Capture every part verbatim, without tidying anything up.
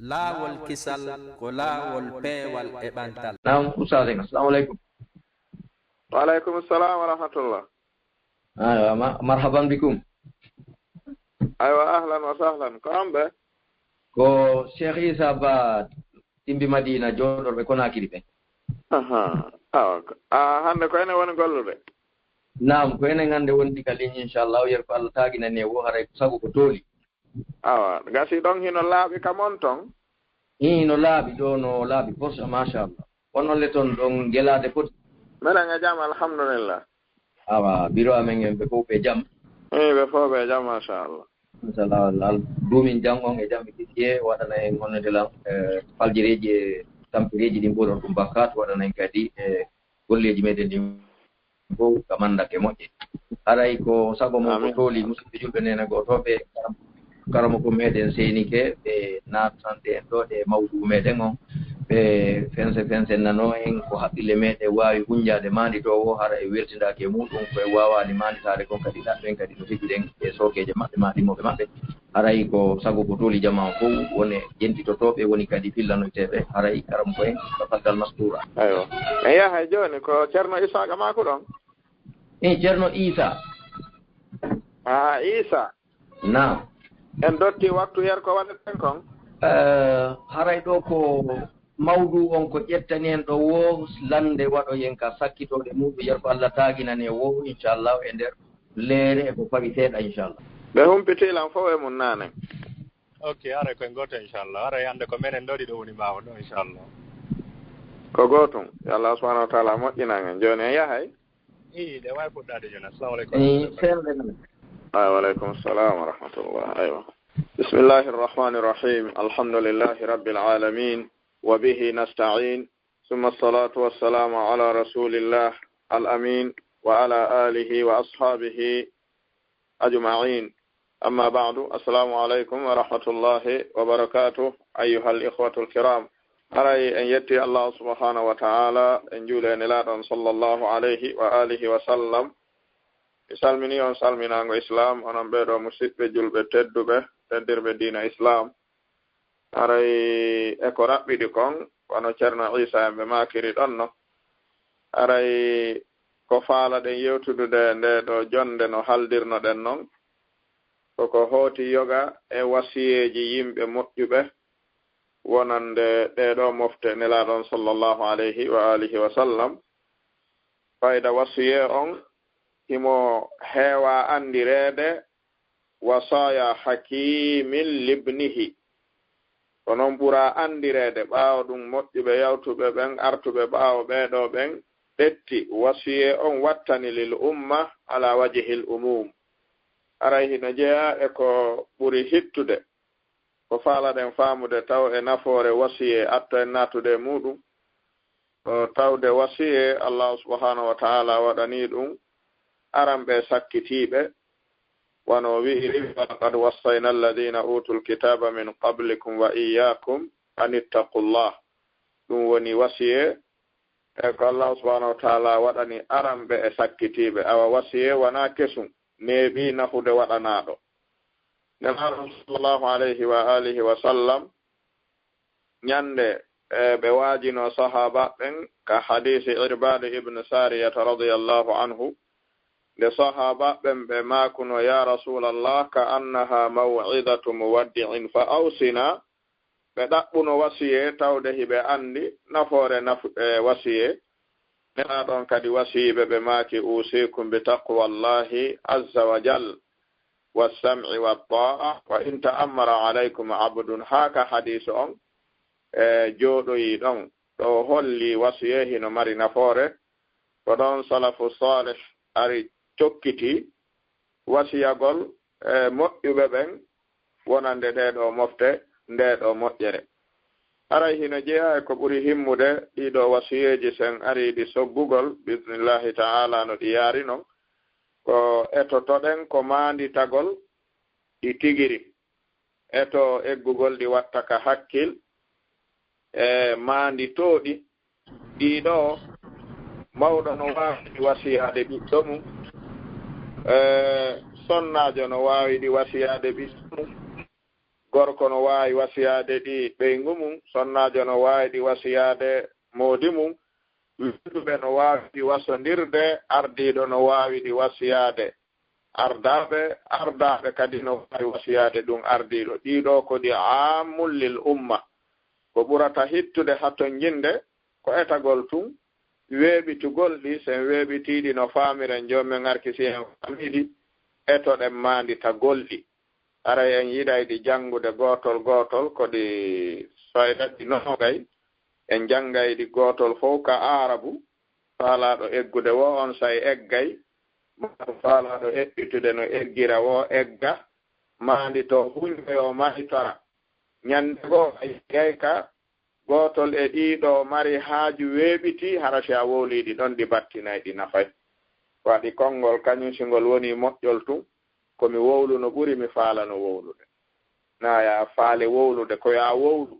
Laawol kisal ko laawol peewal e ɓantal. Naam, Oustaz en, assalamu aleykum. Wa aleykum salam wa rahmatullah. Aywa, ma- marhaban bikum. Aywa, ahlan wa sahlan. Ko an ɓe? Ko Cheikh Issa Ba, Timbi Madina, jooɗorɓe Konakiri ɓe. Aha. Awa. A hannde ko enen woni gollude? Naam, ko enen hannde wondi ka ligne, inchallah. O yer ko Allah taaginani e wo, haray ko sago ko tooli. Awa, gasi ɗon hino laaɓi ka mon ton? Ii, no laaɓi ɗo, no laaɓi pos, machallah. Onon le ton ɗon gelaade foti? Meɗen e jam, alhamdulillah. Awa, biro amen en ɓe fof ɓe jam? Ii, ɓe fof ɓe jam, machallah. Machallah, Allah duumin jam on e jam e kisiye, waɗana en wonnude lan, eh, faljireeji e tampireeji ɗin ɓuron ɗum bakkaat, waɗana en kadi e golleeji meɗen ɗin fof ka mandake moƴƴe. Haray ko sago mon ko tooli, musidɓe julɓe nene gotooɓe, karam-, karamoko meɗen Seynike, ɓe naatante en ɗo ɗe mawdu meɗen on, ɓe fense fense nano en ko haqqille meɗen waawi hunjaade maanditoowo, hara e weltindaaki e muɗum, ko e waawaani maanditaade kon kadi ɗaɗɗo en kadi no heɓiɗen e sookeeje maɓɓe maa ɗimmoɓe maɓɓe. Haray ko sago ko tooli jama on fof woni jentitotooɓe, woni kadi fillanoyteeɓe. Haray karamoko en, tafadal maskuura. Aywa. En yahay jooni ko Ceerno Isaaqa maa ko ɗon? Ii, Ceerno Iisa. Aa, Iisa. Naam. En dotti waktu yer ko waɗeten kon? Eh, haray ɗo ko mawdu on ko ƴettani en ɗo wo lande waɗoyen ka sakkitooɗe muɗum yer ko Allah taaginani e wo, inchallah, e nder leere e ko fawi seeɗa, inchallah. Ɓe humpiti lan fof e mum naane. Ok, haray koye gooto, inchallah. Haray hannde ko menen ɗo ɗiɗo woni ɓaawo ɗo, inchallah. Ko gootum. Yo Allah subhanahu wa taala moƴƴinan en. Jooni en yahay? Ii, ɗe waawi fuɗɗaade jooni. Assalamu aleykum. Ii, sembe men. Ay, wa aleykum salam wa rahmatullah. Aywa. بسم الله الرحمن الرحيم. الحمد لله رب العالمين. وبه نستعين. ثم الصلاة والسلام على رسول الله الأمين وعلى آله وأصحابه أجمعين. أما بعد. السلام عليكم ورحمة الله وبركاته. أيها الإخوة الكرام. Haray en yetti Allah subhanahu wa ta'ala, en juuli e Nelaaɗo on sallallahu alayhi wa alihi wa sallam. Mi salmini on salminaango Islam, onon ɓee ɗoo musiɗɓe julɓe tedduɓe, teddirɓe diina Islam. Haray e ko raɓɓiɗi kon, wano Ceerno Iisa en ɓe maakiri ɗon no. Haray ko faalaɗen yewtudude ndee ɗoo jonnde no haldirnoɗen non, ko ko hooti yoga e wasiyeeji yimɓe moƴƴuɓe, wonande ɗee ɗoo mofte Nelaaɗo on sallallahu alayhi wa alihi wa sallam. Fayda wasiyee on himo heewa anndireede wasaya hakimin libnihi. Ko non ɓura anndireede, ɓaawo ɗum moƴƴuɓe yawtuɓe ɓen, artuɓe ɓaawo ɓee ɗoo ɓen, ƴetti wasiyee on wattani lil umma ala wajhil umum. Haray hino jeyaa e ko ɓuri hittude. Ko faalaɗen faamude taw e nafoore wasiyee, atto en naatude e muɗum. Ko tawde wasiyee, Allahu subhanahu wa ta'ala waɗanii ɗum aranɓe sakkitiiɓe, wano o wi'iri, "Walaqad wassayna alladhina utul kitaba min qablikum wa iyyakum an ittaqullah." Ɗum woni wasiyee, e ko Allahu subhanahu wa ta'ala waɗani aranɓe e sakkitiiɓe. Awa wasiyee wanaa kesum, neeɓii nafude waɗanaaɗo. Nelaaɗo sallallahu alayhi wa alihi wa sallam, ñande, e, ɓe waajino sahaaba ɓen ka hadiisi Irbaad ibn Sariyata radiyallahu anhu, nde sahaaba ɓen ɓe maakuno, "Ya Rasulallah, ka annaha maw'izatu muwaddi'in, fa awsina." Ɓe ɗaɓɓuno wasiyee, tawde hiɓe anndi nafoore naf-, e, wasiyee. Nelaaɗo on kadi wasiyiiɓe ɓe maaki, "Uusiikum bi taqwallahi azza wa jal, wassam'i wattaa'a, wa in ta'ammara alaykum abdun." Haa ka hadiisu on, e, jooɗoyi ɗon. Ɗo holli wasiyee hino mari nafoore. Ko ɗon salafu saalih ari cokkiti wasiyagol, e, moƴƴuɓe ɓen wonande ɗee ɗoo mofte, ndee ɗoo moƴƴere. Haray hino jeyaa e ko ɓuri himmude ɗii ɗoo wasiyeeji, sen arii ɗi soggugol, bismillahi ta'ala, no ɗi yaari non. Ko etotoɗen ko maanditagol ɗi tigiri. Eto eggugol ɗi watta ka hakkil, e maanditooɗi. Ɗii ɗoo, mawɗo no waawi ɗi wasiyaade ɓiɗɗo mum, e sonnaajo no waawi ɗi wasiyaade ɓiɗɗo mum, Gorko no waawi wasiyaade ɗi ɓeyngu mum, sonnaajo no waawi ɗi wasiyaade moodi mum, wiɗuɓe no waawi ɗi wasondirde, ardiiɗo no waawi ɗi wasiyaade ardaaɓe, ardaaɓe kadi no waawi wasiyaade ɗum ardiiɗo. Ɗiɗo ko ɗi aammun lil umma, ko ɓurata hittude hatonjinde ko etagol tun, weeɓitugol ɗi, sen weeɓitii ɗi no faamiren, joom men arki si en faamii ɗi, etoɗen maanditagol ɗi. Haray en yiɗay ɗi janngude gootol gootol, ko ɗi fayda ɗi noogay, en janngay ɗi gootol fow ka aarabu, faalaaɗo eggude woo on say eggay, maa faalaaɗo eɓɓitude no eggira woo egga, maanditoo huunde yo maanditara. Ñannde goo a yi'ay ka gootol e ɗii ɗoo mari haaju weeɓitii, hara si a wowlii ɗi ɗon ɗi battinay ɗi nafay. Waɗi konngol kañum si ngol wonii moƴƴol tun, ko mi wowluno ɓuri mi faalano wowlude. Naa yo a faale wowlude, ko yo a wowlu.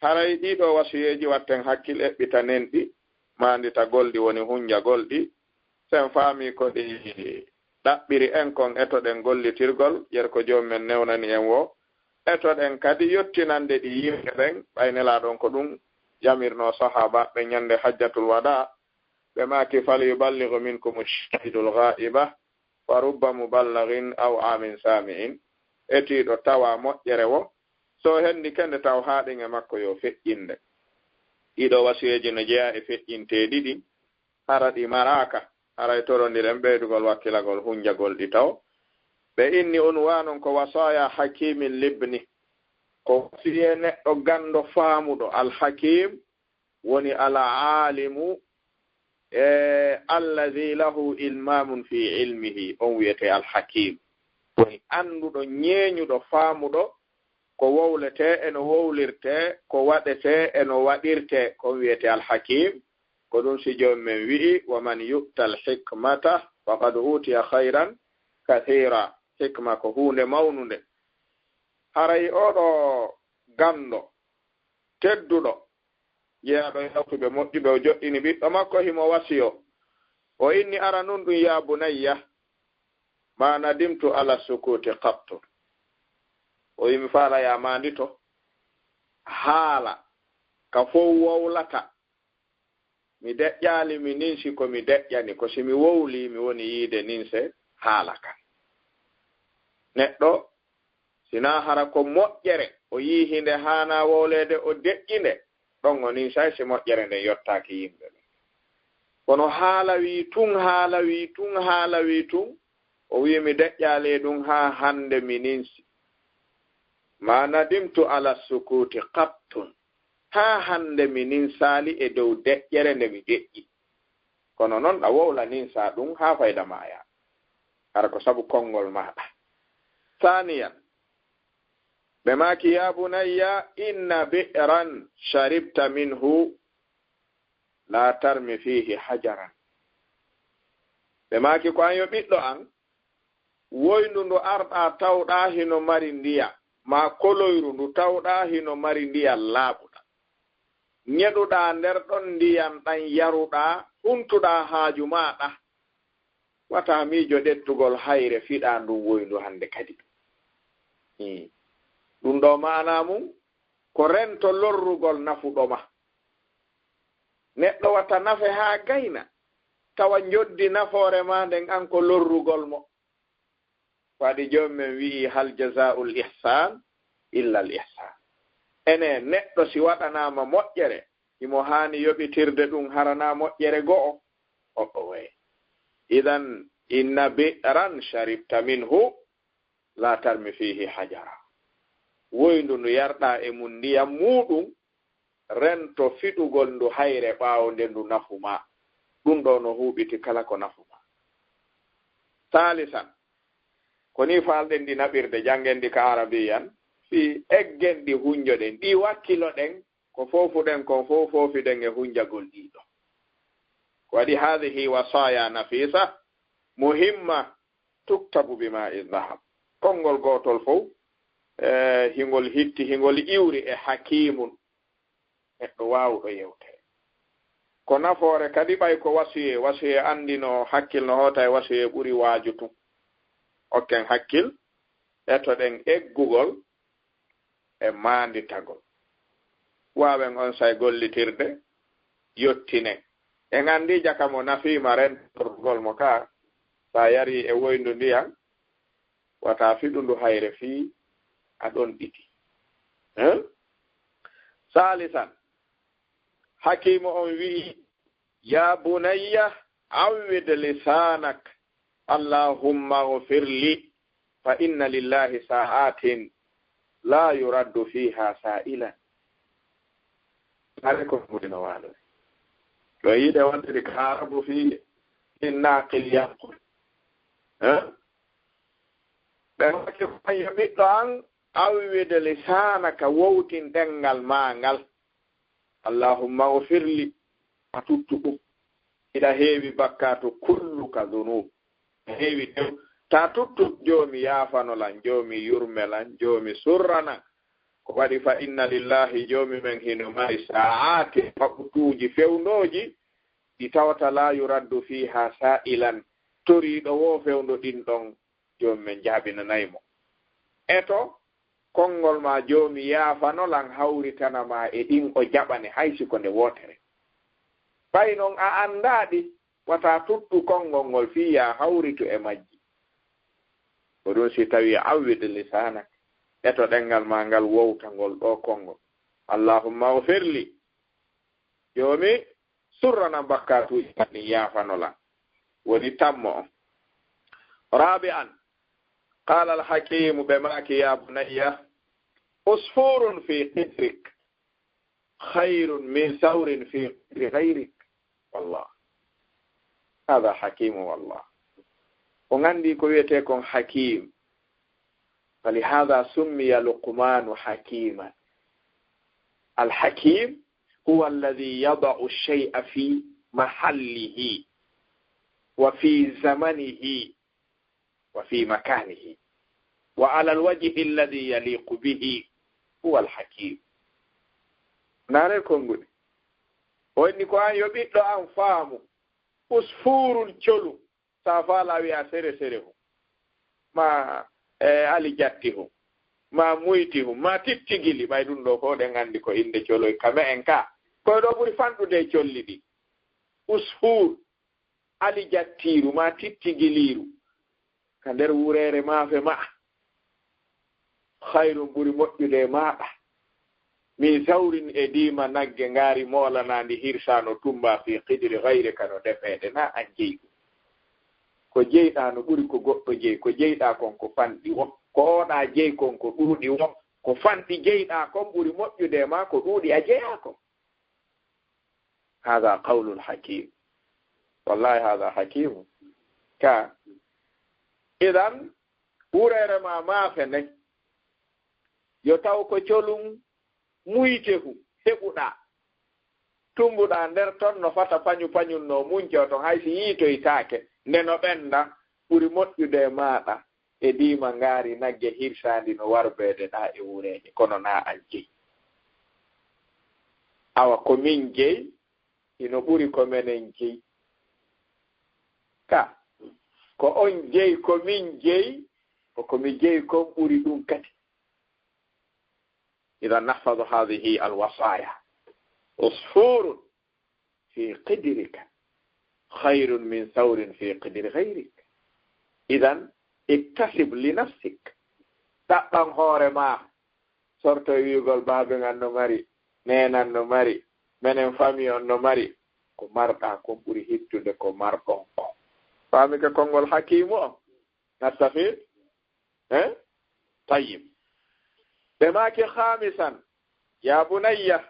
Haray ɗii ɗoo wasiyeeji watten hakkil eɓɓitanen ɗi, maanditagol ɗi woni hunjagol ɗi. Sen faamii ko ɗi ɗaɓɓiri en kon etoɗen gollitirgol, yer ko Joomi men newnani en woo. Etoɗen kadi yottinande ɗi yimɓe ɓen, ɓay Nelaaɗo on ko ɗum yamirnoo sahaabaaɓe ɓen ñande Hajjatul Wadaa. Ɓe maaki, "Falyuballigh minkumu shahidul ghaiba, fa rubba muballighin aw amin sami'in." Etiiɗo tawa moƴƴere woo, so henndi kende taw haaɗin e makko yo feƴƴinde. Ɗii ɗoo wasiyeeji no jeyaa e feƴƴinteeɗi ɗin, hara ɗi maraaka, haray torondiren ɓeydugol wakkilagol hunjagol ɗi taw. Ɓe inni unwaanun ko wasaaya hakimin libni, ko wasiyee neɗɗo ganndo faamuɗo, alhakim woni al aalimu, e alladhi lahu ilmamun fi ilmihi, on wiyetee alhakim, woni annduɗo, ñeeñuɗo, faamuɗo ko wowletee e no wowlirtee, ko waɗetee e no waɗirtee, ko on wiyetee alhakim. Ko ɗum si Joomi men wi'i, "Wa man yu'tal hikmata faqad utiya khayran kathira." Hikma ko huunde mawnunde. Haray oo ɗoo ganndo tedduɗo, jeyaaɗo e yawtuɓe moƴƴuɓe, o joɗɗini ɓiɗɗo makko, himo wasiyoo. O inni, "Ara nun ɗum, ya bunayya, ma nadimtu ala sukuti qattu." O wi'i, "Mi faala ya maandito, haala ka fow wowlata. Mi deƴƴaali, mi ninsi ko mi deƴƴani, ko si mi wowlii, mi woni yiide ninse haala kan." Neɗɗo, si naa hara ko moƴƴere o yi'i hinde haanaa wowleede, o deƴƴi nde, ɗon o ninsay si moƴƴere nden yottaaki yimɓe ɓen. Kono haala wii tun, haala wii tun, haala wii tun, o wi'i, "Mi deƴƴaali e ɗum haa hande mi ninsi. Ma nadimtu ala sukuti qattun." Haa hande mi ninsaali e dow deƴƴere nde mi deƴƴi. Kono non a wowla ninsaa ɗum haa fayda maayaa. Hara ko sabu konngol maaɗa. Saaniyan, ɓe maaki, "Ya bunayya, inna bi'ran sharibta minhu la tarmi fihi hajaran." Ɓe maaki, "Ko an yo ɓiɗɗo an, woyndu ndu arɗaa tawɗaa hino mari ndiyam, maa koloyru ndu tawɗaa hino mari ndiyam laaɓuɗam. Ñeɗuɗaa nder ɗon ndiyam ɗan, yaruɗaa, huntuɗaa haaju maaɗa. Wata miijo ɗettugol hayre fiɗaa ndun woyndu hande kadi." Hmm. Ɗum ɗoo maanaa mum ko rento lorrugol nafuɗo ma. Neɗɗo wata nafe haa gayna, tawa njoddi nafoore maa nden an ko lorrugol mo. Waɗi Joomi men wi'i, "Hal jazaa'ul ihsan illa al ihsan." Ene neɗɗo si waɗanaama moƴƴere, himo haani yoɓitirde ɗum harana moƴƴere go'o? O'o way. Idan, inna bi'ran sharibta minhu la tarmi fihi hajara. Woyndu ndu yarɗaa e mum ndiyam muuɗum, rento fiɗugol ndu hayre ɓaawo nde ndu nafu ma. Ɗum ɗoo no huuɓiti kala ko nafu ma. Saalisan, ko nii faalɗen ɗi naɓirde, janngen ɗi ka arabiyan, fii eggen ɗi hunjoɗen, ɗi wakkiloɗen, ko foofuɗen kon fow foofiɗen e hunjagol ɗiɗo. Ko waɗi haadihi wasaaya nafiisa muhimma tuktabu bima'i dhahab. Konngol gootol fow, e, hingol hitti, hingol iwri e hakiimun, neɗɗo waawuɗo yewtere. Ko nafoore kadi ɓay ko wasiyee, wasiyee anndi no hakkil no hoota e wasiyee ɓuri waaju tun. Okken hakkil, etoɗen eggugol e maanditagol. Waawen on say gollitirde, yottinen. En anndi jaka mo nafiima rentorgol mo ka, sa yari e woyndu ndiyan, wata fiɗu ndu hayre fii a ɗon ɗiti. Hein? Saalisan, Hakiimu on wi'i, "Ya bunayya, awwid lisaanak, Allahumma ghfir li, fa inna lillahi sa'atin la yuraddu fiha sa'ilan." Are ko mudino waɗo. Ɗo yiɗe wonde ka Arabu fi inna qil yanqul. Hein? Ɓe waɗi ko yo ɓiɗɗo an, awwid lisaanaka, wowtin ɗenngal maa ngal. Allahumma ghfir li, a tuttu ɗum. Hiɗa heewi bakkaatu, kulluka dhunub. A heewi dew. Ta tuttu, Joomi yaafano lan, Joomi yurme lan, Joomi surrana. Ko waɗi fa inna lillahi, Joomi men hino mari sa'aati, waktuuji fewndooji, ɗi tawata la yuraddu fiha sa'ilan, toriiɗo wo fewndo ɗin ɗon, Joomi men jaabinanay mo. Eto, konngol ma, Joomi yaafano lan, hawritana ma e ɗin, o jaɓane hay si ko nde wootere. Ɓay non a anndaa ɗi, wata tuttu konngol ngol fii ya hawritu e majji. Ko ɗum si tawi awwid lisaanak, eto ɗenngal ma ngal wowtangol ɗo konngol. Allahumma ghfir li. Joomi, surrana bakkaatuuji an ɗin, yaafano lan. Woni tammo on. Rabi'an, qala al-Hakimu, ɓe maaki, ya bunayya, usfurun fi qidrik khayrun min thawrin fi qidri ghayrik. Wallah. Hada Hakimu, wallah. On anndi ko wiyetee kon Hakim. Falihada summiya Luqmanu Hakiman. Al-Hakim huwa alladhi yada'u shay'a fi mahallihi wa fi zamanihi wa fi makanihi wa ala alwajhi alladhi yaliqu bihi, huwa alhakim. Naare konguɗi. O inni ko an yo ɓiɗɗo an faamu, usfurun colu, sa faala wi'a sere sere hu. Ma, eh, ali jatti hu. Ma muyti hu. Ma tittigili. Ɓay ɗum ɗo ko ɗen anndi ko innde coloy ka me'en ka. Koy ɗo ɓuri fanɗude e colli ɗi. Usfur. Ali jattiiru maa tittigiliiru ka nder wureere maafe ma'a, khayrun, ɓuri moƴƴude e maaɗa, min thawrin, e diima nagge ngaari moolanaandi hirsaano tummbaa fii qidri ghayri, ka no defeede, na an jeyi ɗum. Ko jeyɗaa no ɓuri ko goɗɗo jeyi, ko jeyɗaa kon ko fanɗi wo, ko oɗaa jeyi kon ko ɗuuɗi wo, ko fanɗi jeyɗaa kon ɓuri moƴƴude e maa ko ɗuuɗi a jeyaa kon. Hada qawlul hakim. Wallahi hada hakimu. Ka. Idan, wureere ma maafe nden. Yo taw ko colum muytehu heɓuɗaa. Tumbuɗaa nder ton no fata pañu pañun no munco ton hay si yiitoytaake. Nde no ɓenda ɓuri moƴƴude e maaɗa e diima ngaari nagge hirsaandi no warbeede ɗaa e wureede, kono naa an jeyi. Awa ko min jeyi, hino ɓuri ko menen jeyi. Ka, ko on jeyi, ko min jeyi, ko ko mi jeyi kon ɓuri ɗum kadi. Idan nahfadu hadhihi alwasaya. Usfurun fi qidrika khayrun min thawrin fi qidri ghayrik. Idan iktasib li nafsik. Ɗaɓɓan hoore ma. Sorto e wi'ugol baaben an no mari, neenan no mari, menen fami on no mari. Ko marɗaa kon ɓuri hittude ko marɗon kon. Faami ka konngol hakiimu on? Nastafid? Eh? Tayyib. Ɓe maaki khamisan, ya bunayya,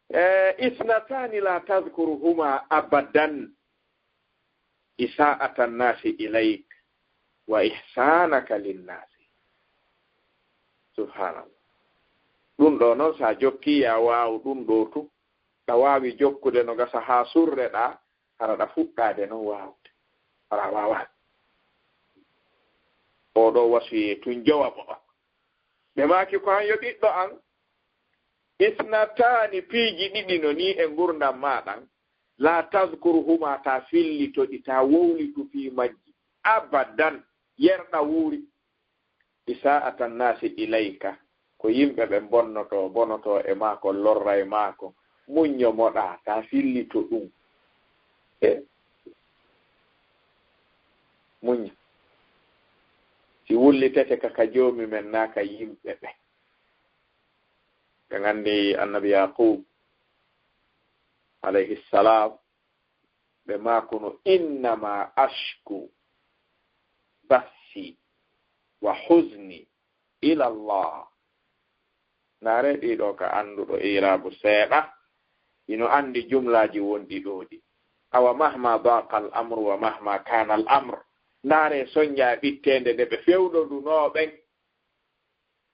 eh, isnatani la tadhkuruhuma abadan, isa'ata nnasi ilayk wa ihsanaka linnasi. Subhanallah. Ɗum ɗo noon, sa jokki, ya waaw ɗum ɗo tun. Ɗa waawi jokkude no gasa haa surre ɗa, hara ɗa fuɗɗaade noon waawde. Hara a waawaani. Oo ɗo wasiyee tun jowa mo on. Ɓe maaki ko an yo ɓiɗɗo an, isnataani, piiji ɗiɗi no nii e ngurndan maa ɗan, laa tazkuruhumaa, taa fillito ɗi, taa wowlitu fii majji, abadan, yerɗa wuuri. Isaa'ata nnaasi ilayka, ko yimɓe ɓe mbonnoto, bonoto e maako, lorra e maako. Muñño moɗa, ta fillito ɗum. E muñño. Si wullitete ka, ka Joomi men, naa ka yimɓe ɓe. Ɓe nganndi Annabi Yaqub, alayhi salam, ɓe maakuno, "Innama ashku basi wa huzni ila Allah." Ndaare ɗiɗo ka annduɗo iiraabu seeɗa, ino anndi jumlaaji wonɗi ɗo ɗi. Awa mahma daqa al amru wa mahma kana al amr. Ndaare sonja ɓitteende nde ɓe fewndodunoo ɓen.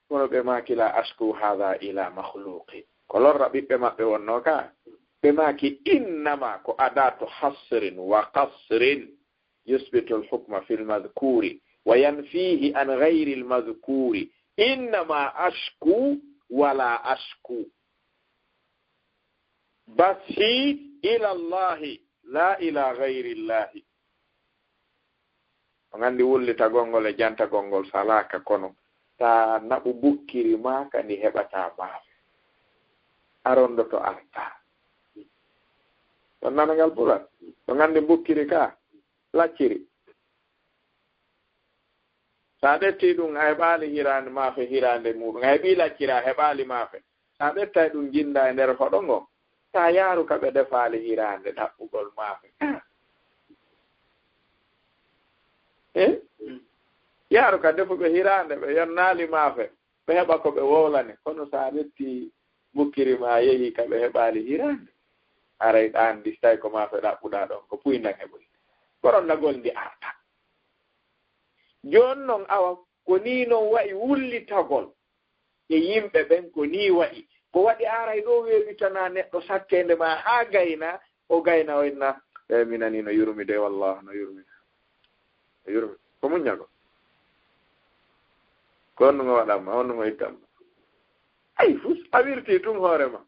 Kono ɓe maaki, "La ashku hadha ila makhluqin." Ko lorra ɓiɓɓe maɓɓe wonno ka. Ɓe maaki, "Innama" ko adatu hasrin wa qasrin. Yusbitu al-hukma fi al-madhkuri wa yanfihi an ghayri al-madhkuri. Innama ashku wa la ashku bathi ila Allahi la ila ghayri Allahi. On nganndi wullitagol ngol e jantagol ngol salaaka, kono ta naɓu bukkiri maa ka ndi heɓata maafe. Arondo to arta. On nana ngal bulal? On nganndi bukkiri ka lacciri. Sa ƴetti ɗum, a heɓaali hiraande maafe, hiraande muɗum. A heɓii lacciri, a heɓaali maafe. Sa ƴettay ɗum, jinnda e nder hoɗo ngo. Ta yaaru ka ɓe defaali hiraande ɗaɓɓugol maafe. Eh? Yaaru ka defuɓe hiraande, ɓe yonnaali maafe. Ɓe heɓa ko ɓe wowlani. Kono sa ƴetti bukkiri ma, yehi ka ɓe heɓaali hiraande, aray ɗaan distay ko maafe ɗaɓɓuɗaa ɗon, ko puyndan heɓoy. Koron lagol ndi arta. Jooni non, awa, ko nii non wa'i wullitagol e yimɓe ɓen, ko nii wa'i. Ko waɗi aray ɗo weeɓitanaa neɗɗo satteende ma haa gayna, o gayna o inna, "E, mi nanii no yurmi de, wallah, no yurmi. No yurmi." Ko muññagol. Ko honɗum o waɗan ma, honɗum o ittan ma? Ay, fus, a wirti tun hoore ma.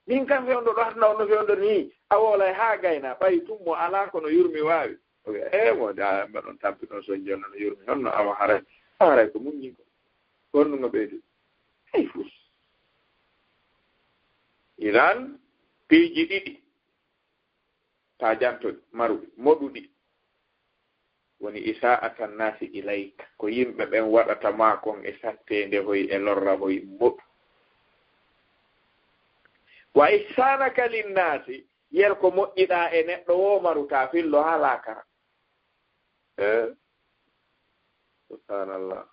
Min kam fewndo ɗo, hatna on no fewndo ni, a wowlay haa gayna, ɓay tun mo alaa ko no yurmi waawi. O wi'a, "Ee, mo de, a mbaɗon tampi ɗon son jooni no yurmi, honno awa haray?" Haray ko muññi ko. Ko honɗum o ɓeydi? Ay, fus. Idan, piiji ɗiɗi. Ta janto maruɗi, moɗuɗi. Woni isa'atan nasi ilayka, ko yimɓe ɓen waɗata ma kon e satteende hoy, e lorra hoy, moɗu. Wa ihsanaka linnasi, yer ko moƴƴiɗaa e neɗɗo wo maru, ta fillo haa laakara. Eh? Subhanallah.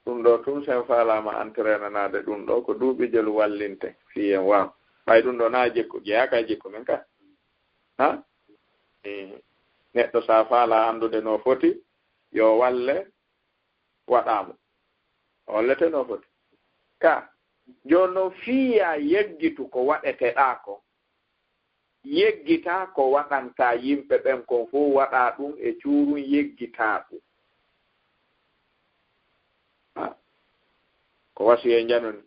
Ɗum ɗo tun sen faalaama entrainanaade ɗum ɗo, ko duuɓi jelu wallinte fii en waaw. Ɓay ɗum ɗo na jikku, jeyaaka e jikku men ka. Ha? Eh, neɗɗo sa faala anndude no foti, yo walle waɗaamo. O wallete no foti. Ka, jooni non fii ya yeggitu ko waɗeteɗaa ko. Yeggitaa ko waɗantaa yimɓe ɓen kon fow, waɗaa ɗum e cuurum, yeggitaa ɗum. Ha? Ko wasiyee njanoni.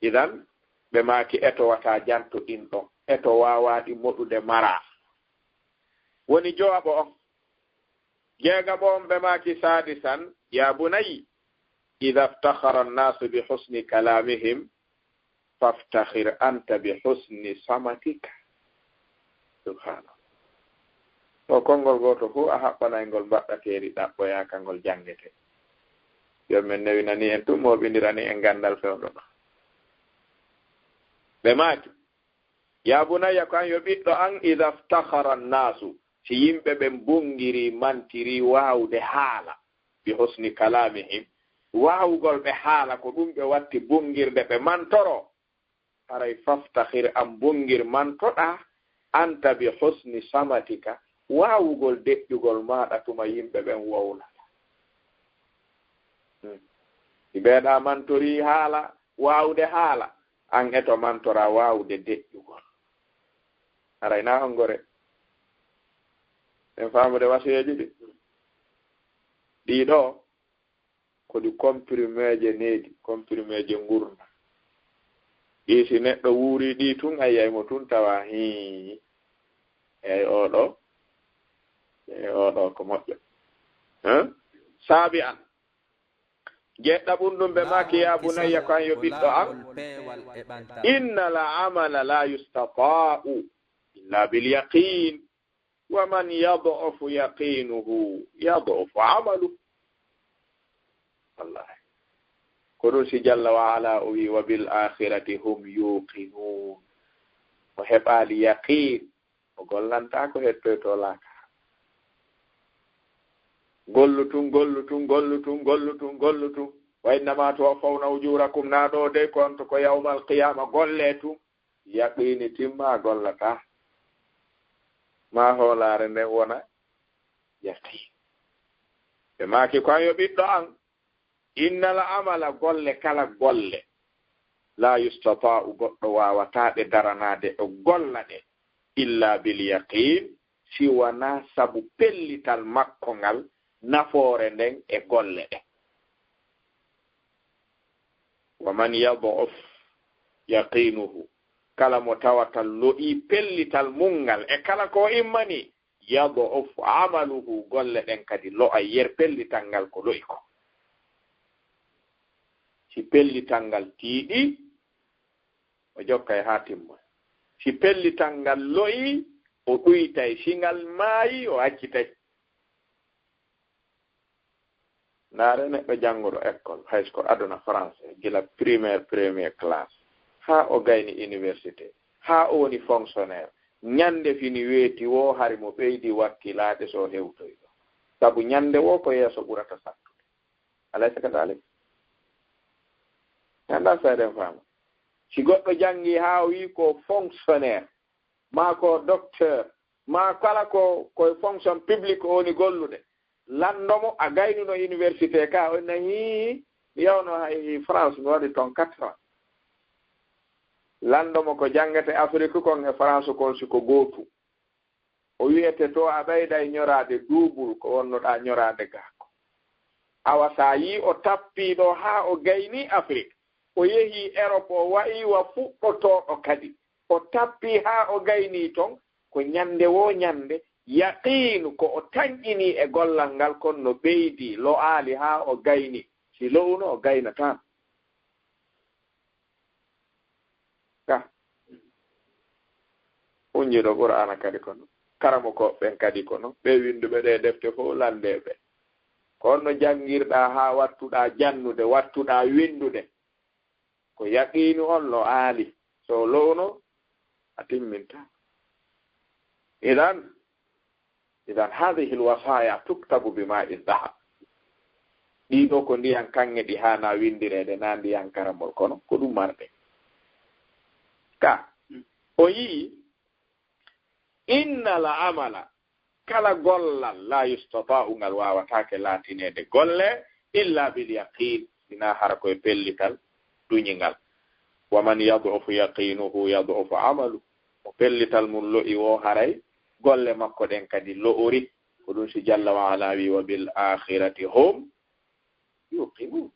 Idan, ɓe maaki eto wata janto ɗin ɗon. Eto waawaa ɗi moɗude maraa. Woni jooɓo on. Jeegaɓo on ɓe maaki sadisan, ya bunayya, idha iftakhara an-nasu bi husni kalamihim, faftakhir anta bi husni samatika. Subhanallah. To konngol gooto fof a haɓɓanay ngol mbaɗɗateeri ɗaɓɓoyaaka ngol janngete. Yo men newinani en tun, mooɓindirani en ganndal fewndo ɗo. Ɓe maaki, ya bunayya, ko an yo ɓiɗɗo an, idha iftakhara an-nasu, si yimɓe ɓen bonngirii, mantirii waawde haala, bi husni kalamihim, waawugol ɓe haala, ko ɗum ɓe watti bonngirde ɓe mantoro, haray faftakhir, an bonngir, mantoɗaa, anta bi husni samatika, waawugol deƴƴugol maaɗa tuma yimɓe ɓen wowlata. Hmm. Si ɓeeɗa mantorii haala, waawde haala, an eto mantoraa waawude deƴƴugol. Haray na on gore. En faamude wasiyeeji ɗi. Ɗii ɗoo, ko ɗi comprimeeje needi, comprimeeje ngurndan. Ɗii si neɗɗo wuurii ɗii tun, a yi'ay mo tun tawa, hii, eey, oo ɗoo, eey, oo ɗoo ko moƴƴo. Hein? Saabi an. Jeɗɗaɓun ɗum ɓe maaki, "Ya bunayya, ko an yo ɓiɗɗo an, innal amala la yustata'u illa bil yaqin, wa man yad'ufu yaqinuhu yad'ufu amalu." Wallahi. Ko ɗum si Jalla wa Ala o wi, "Wa bil akhirati hum yuqinun." O heɓaali yaqin, o gollantaako hettoyto laakara. Gollu tun, gollu tun, gollu tun, gollu tun, gollu tun. "Wa innama tuwaffawna ujurakum", na ɗo de, ko on to ko yawmal qiyama, golle tun. Yaqini timma a gollata. Ma hoolaare nden wona yaqin. Ɓe maaki, "Ko an yo ɓiɗɗo an, innal amala, golle, kala golle, la yustata'u, goɗɗo waawata ɗe daranaade, o golla ɗe, illa bil yaqin, si wonaa sabu pellital makko ngal, nafoore nden e golle ɗen." "Wa man yad'uf yaqinuhu", kala mo tawata lo'i pellital mun ngal e kala ko immani, "yad'uf amaluhu", golle ɗen kadi lo'ay yer pellital ngal ko lo'i ko. Si pellital ngal tiiɗi, o jokkay haa timmoy. Si pellital ngal lo'i, o ɗuytay. Si ngal maayi, o accitay. Ndaare neɗɗo jannguɗo école, hay so ko aduna français, gila primaire, première classe, haa o gayni université, haa o woni fonctionnaire. Ñande fini weeti woo, hari mo ɓeydi wakkilaade so o hewtoyɗo. Sabu ñande woo ko yeeso ɓurata sattude. Alaysa kadalik? Anndaa so eɗen faama. Si goɗɗo janngi haa o wii ko fonctionnaire, maa ko docteur, maa kala ko, ko e fonction publique o woni gollude, lanndo mo a gaynuno université ka, o inna hii, mi yawno hay France, mi waɗi toon quatre ans. Lanndo mo ko janngete Afrique kon e France kon si ko gootu. O wiyete to a ɓeyday ñoraade duubul ko wonnoɗaa ñoraade gaa ko. Awa so a yii o tappii ɗo haa o gaynii Afrik, o yehii Erop, o wayi wa fuɗɗotooɗo kadi. O tappii haa o gaynii ton, ko ñande woo ñande, yaqiinu ko o tanƴinii e gollal ngal kon no ɓeydii, lo'aali haa o gaynii. Si lo'uno, o gaynataa. Ka. Hunjiiɗo Qur'aana kadi kono. Karamokooɓe ɓen kadi kono. Ɓe winnduɓe ɗee defte fof lanndee ɓe. Ko honno janngirɗaa haa wattuɗaa jannude, wattuɗaa winndude? Ko yaqiinu on lo'aali. So lo'uno, a timmintaa. Idan, Idan, hadhihi alwasaya tuktabu bimai dhahab. Ɗiɗo ko ndiyan kaŋŋe ɗi haana winndireede, na ndiyan karamol, kono ko ɗum marɗe. Ka, o yii, innal amala, kala gollal, la yustata'u, ngal waawataake laatineede golle, illa bil yaqin, sinaa hara ko e pellital duñingal. Wa man yad'ufu yaqinuhu yad'ufu amalu. Mo pellital mum lo'i woo, haray golle makko ɗen kadi lo'ori. Ko ɗum si Jalla wa Ala wi, "Wa bil akhirati hum yuqinun."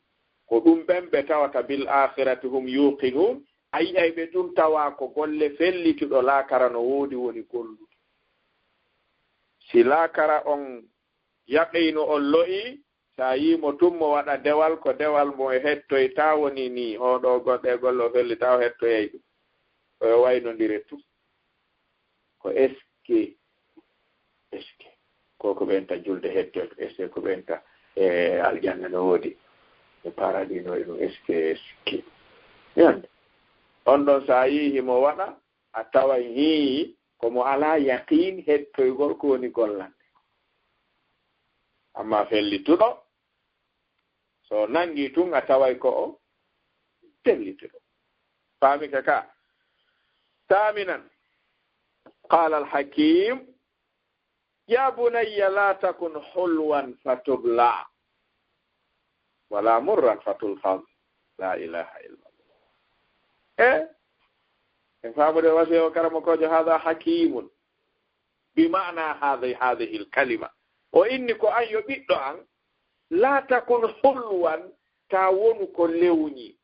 Ko ɗum ɓen ɓe tawata bil akhirati hum yuqinun. A yi'ay ɓe tun tawa ko golle fellituɗo laakara no woodi woni gollude. Si laakara on yaqiinu on lo'i, so a yii mo tun mo waɗa dewal, ko dewal mo e hettoytaa woni nii, oo ɗoo goɗɗe golle o fellita o hettoyay ɗum. Ko e waynondire tun. Ko eske, eske. Ko ko ɓenta julde hettoyta, eske ko ɓenta e aljanna no woodi, e paradis no e ɗum, eske, eske. Yande. On ɗon so a yii himo waɗa, a taway hii, ko mo alaa yaqiin hettoygol ko woni gollande. Amma fellituɗo, so nangi tun a taway ko o fellituɗo. Faami ka ka? Thaminan, qala al-Hakim, "Ya bunayya la takun hulwan fatubla, wala murran fatulfaz." La ilaha illallah. E, en faamude wasiya o karamokoojo, hada hakimun. Bi maana hada, hadihi al kalima. O inni ko an yo ɓiɗɗo an, la takun hulwan, ta wonu ko lewñi,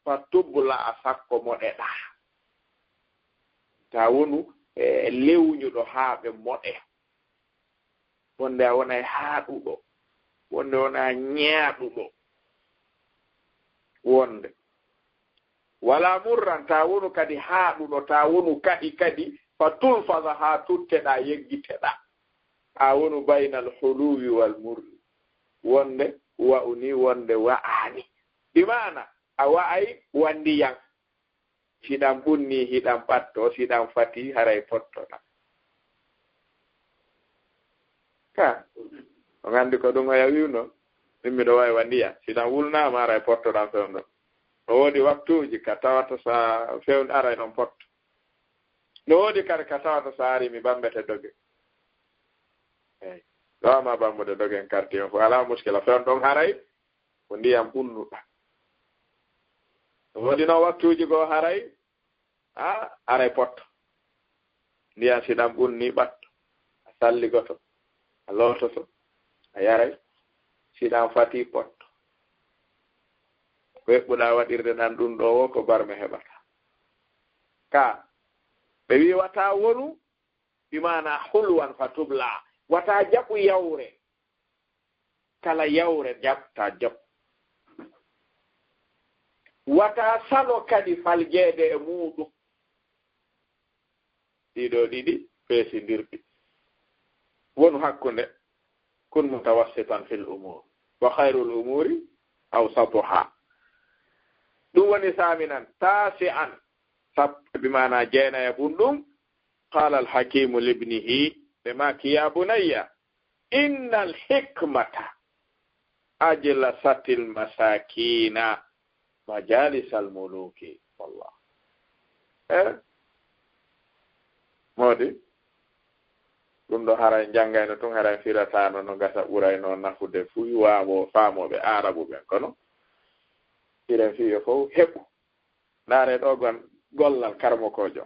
fatubla, a sakko moɗeɗa. Ta wonu, e, lewñuɗo haa ɓe moɗe. Wonde a wonay haaɗuɗo. Wonde wona ñaaɗuɗo. wonde. Wala murran, ta wonu kadi haaɗuɗo, ta wonu kahi kadi, fa tulfaza, haa tutteɗa, yeggiteɗa. A wonu baynal huluwi wal murri. Wonde wa'uni, wonde wa'ani. Bi maana, a wa'ay wa ndiyan. Si ɗan ɓunni, hiɗan ɓatto, si ɗan fati, haray pottoɗa. Ka, on anndi ko ɗum oya wi'uno, min miɗo wa'i wa ndiyan. Si ɗan wulnaama, haray pottoɗan fewndo. No woodi waktuuji ka tawata sa fewndo aray ɗon potto. No woodi kadi ka tawata sa ari mi bambete doge. Eyi. Ɗo ama bambude dogen karti on fof alaa muskila. Fewndo ɗon haray ko ndiyan ɓunnuɗa. No woodi noon waktuuji goo haray, a, aray potto. Ndiyan si ɗan ɓunni ɓatto. A salligoto. A loototo. A yaray. Si ɗan fati potto. Ko eɓɓuɗa waɗirde ɗan ɗum ɗo wo ko barme heɓata. Ka, ɓe wi'i wata wonu, bi maana hulwan fa tubla. Wata jaɓu yawre. Kala yawre jaɓta jaɓu. Wata salo kadi faljeede e muuɗum. Ɗiɗo ɗiɗi feesindirɗi. Wonu hakkunde. Kun mutawassitan fil umur. Wa khairul umuri awsatuha. Ɗum woni saminan, tasi'an, sappo bi maana jeenayaɓun ɗum. Qala al-Hakimu libnihi, ɓe maaki, ya bunayya, innal hikmata ajlasatil masakina majalisal muluki. Wallah. Eh? Moodi? Ɗum ɗo haray janngayno tun, haray firataano no gasa ɓurayno nafude fuy waawo faamooɓe Aarabu ɓen. Kono hiren fii yo fow heɓu. Ndaare ɗo gon-, gollal karamokoojo.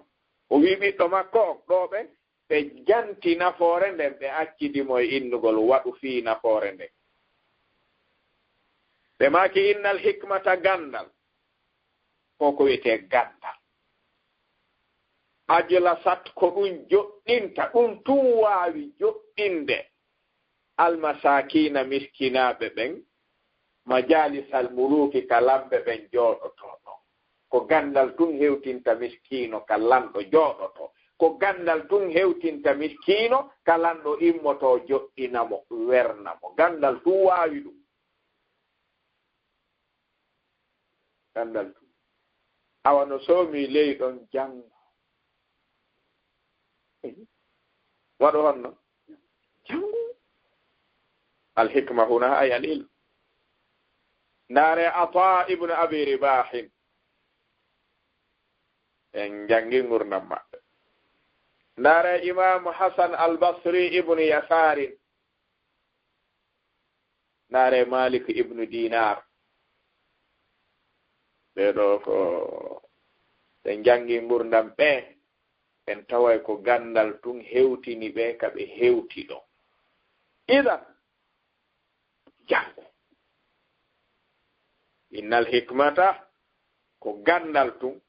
O wii ɓiɗɗo makko on, ɗo ɓe, ɓe janti nafoore nden, ɓe accidi mo e innugol waɗu fii nafoore nden. Ɓe maaki, innal hikmata, ganndal. Ko ko wiyetee ganndal. Ajlasat, ko ɗum joɗɗinta, ɗum tun waawi joɗɗinde. Almasakina, miskinaaɓe ɓen, majalisal muluki, ka lamɓe ɓen jooɗotoo ɗon. Ko ganndal tun hewtinta miskiino ka lanɗo jooɗotoo. Ko ganndal tun hewtinta miskiino ka lanɗo immotoo joɗɗina mo, werna mo. Ganndal tun waawi ɗum. Ganndal tun. Awa no soomi ley ɗon janngo. Waɗu honno? Janngu. Al hikma huna ay al ilm. Ndaare Ata ibn Abi Ribahin. En janngi ngurndan maɓɓe. Ndaare Imam Hasan al Basri ibn Yasarin. Ndaare Malik ibnu Dinar. Ɓee ɗoo ko ɓe njanngi ngurndan ɓe, en taway ko ganndal tun hewtini ɓe ka ɓe hewti ɗo. Idan, janngu. Innal hikmata, ko ganndal tun,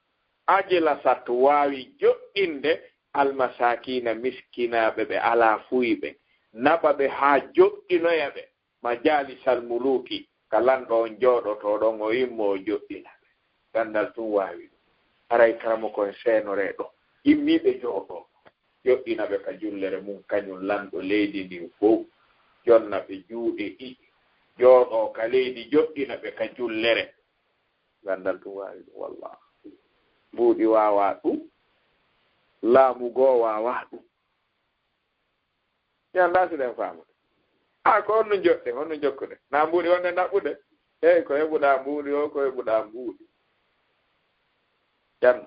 ajlasat, waawi joɗɗinde, almasakiina, miskinaaɓe ɓe alaa fuy ɓe, naɓa ɓe haa joɗɗinoya ɓe, majalisal muluki, ka lanɗo on jooɗotoo ɗon, o immo o joɗɗina ɓe. Ganndal tun waawi ɗum. Haray karamoko en seenoree ɗo. Immiiɓe jooɗoo, joɗɗina ɓe ka jullere mum, kañum lanɗo leydi ndin fow. Jonna ɓe juuɗe ɗiɗi, jooɗoo ka leydi, joɗɗina ɓe ka jullere. Ganndal tun waawi ɗum, wallah. Mbuuɗi waawaa ɗum, laamu goo waawaa ɗum. Mi anndaa si ɗen faamude. A, ko honno joɗɗen, honno jokkuɗen? Na mbuuɗi wonde naɓɓude? Hey, ko heɓuɗaa mbuuɗi o, ko heɓuɗaa mbuuɗi. Janno.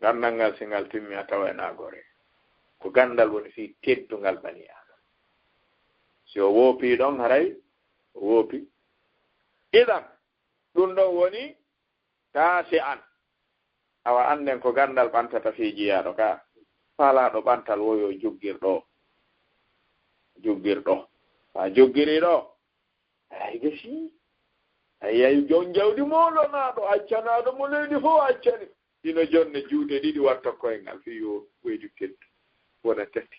Ganndal ngal, si ngal timmi, a taway na gore. Ko ganndal woni fii teddungal bani Aadama. Si o woopii ɗon, haray o woopii. Idan, ɗum ɗon woni taasi an. Awa annden ko ganndal ɓantata fii jiyaaɗo ka. Faalaaɗo ɓantal woyo juggirɗo. Juggirɗo. Haa juggirii ɗo. Ay, gasi. Ay, ay, jon jawdi moolonaaɗo, accanaaɗo mo leydi fof accani. Hino jonne juuɗe ɗiɗi watta koyngal fii yo weydu keddu. Wona tati.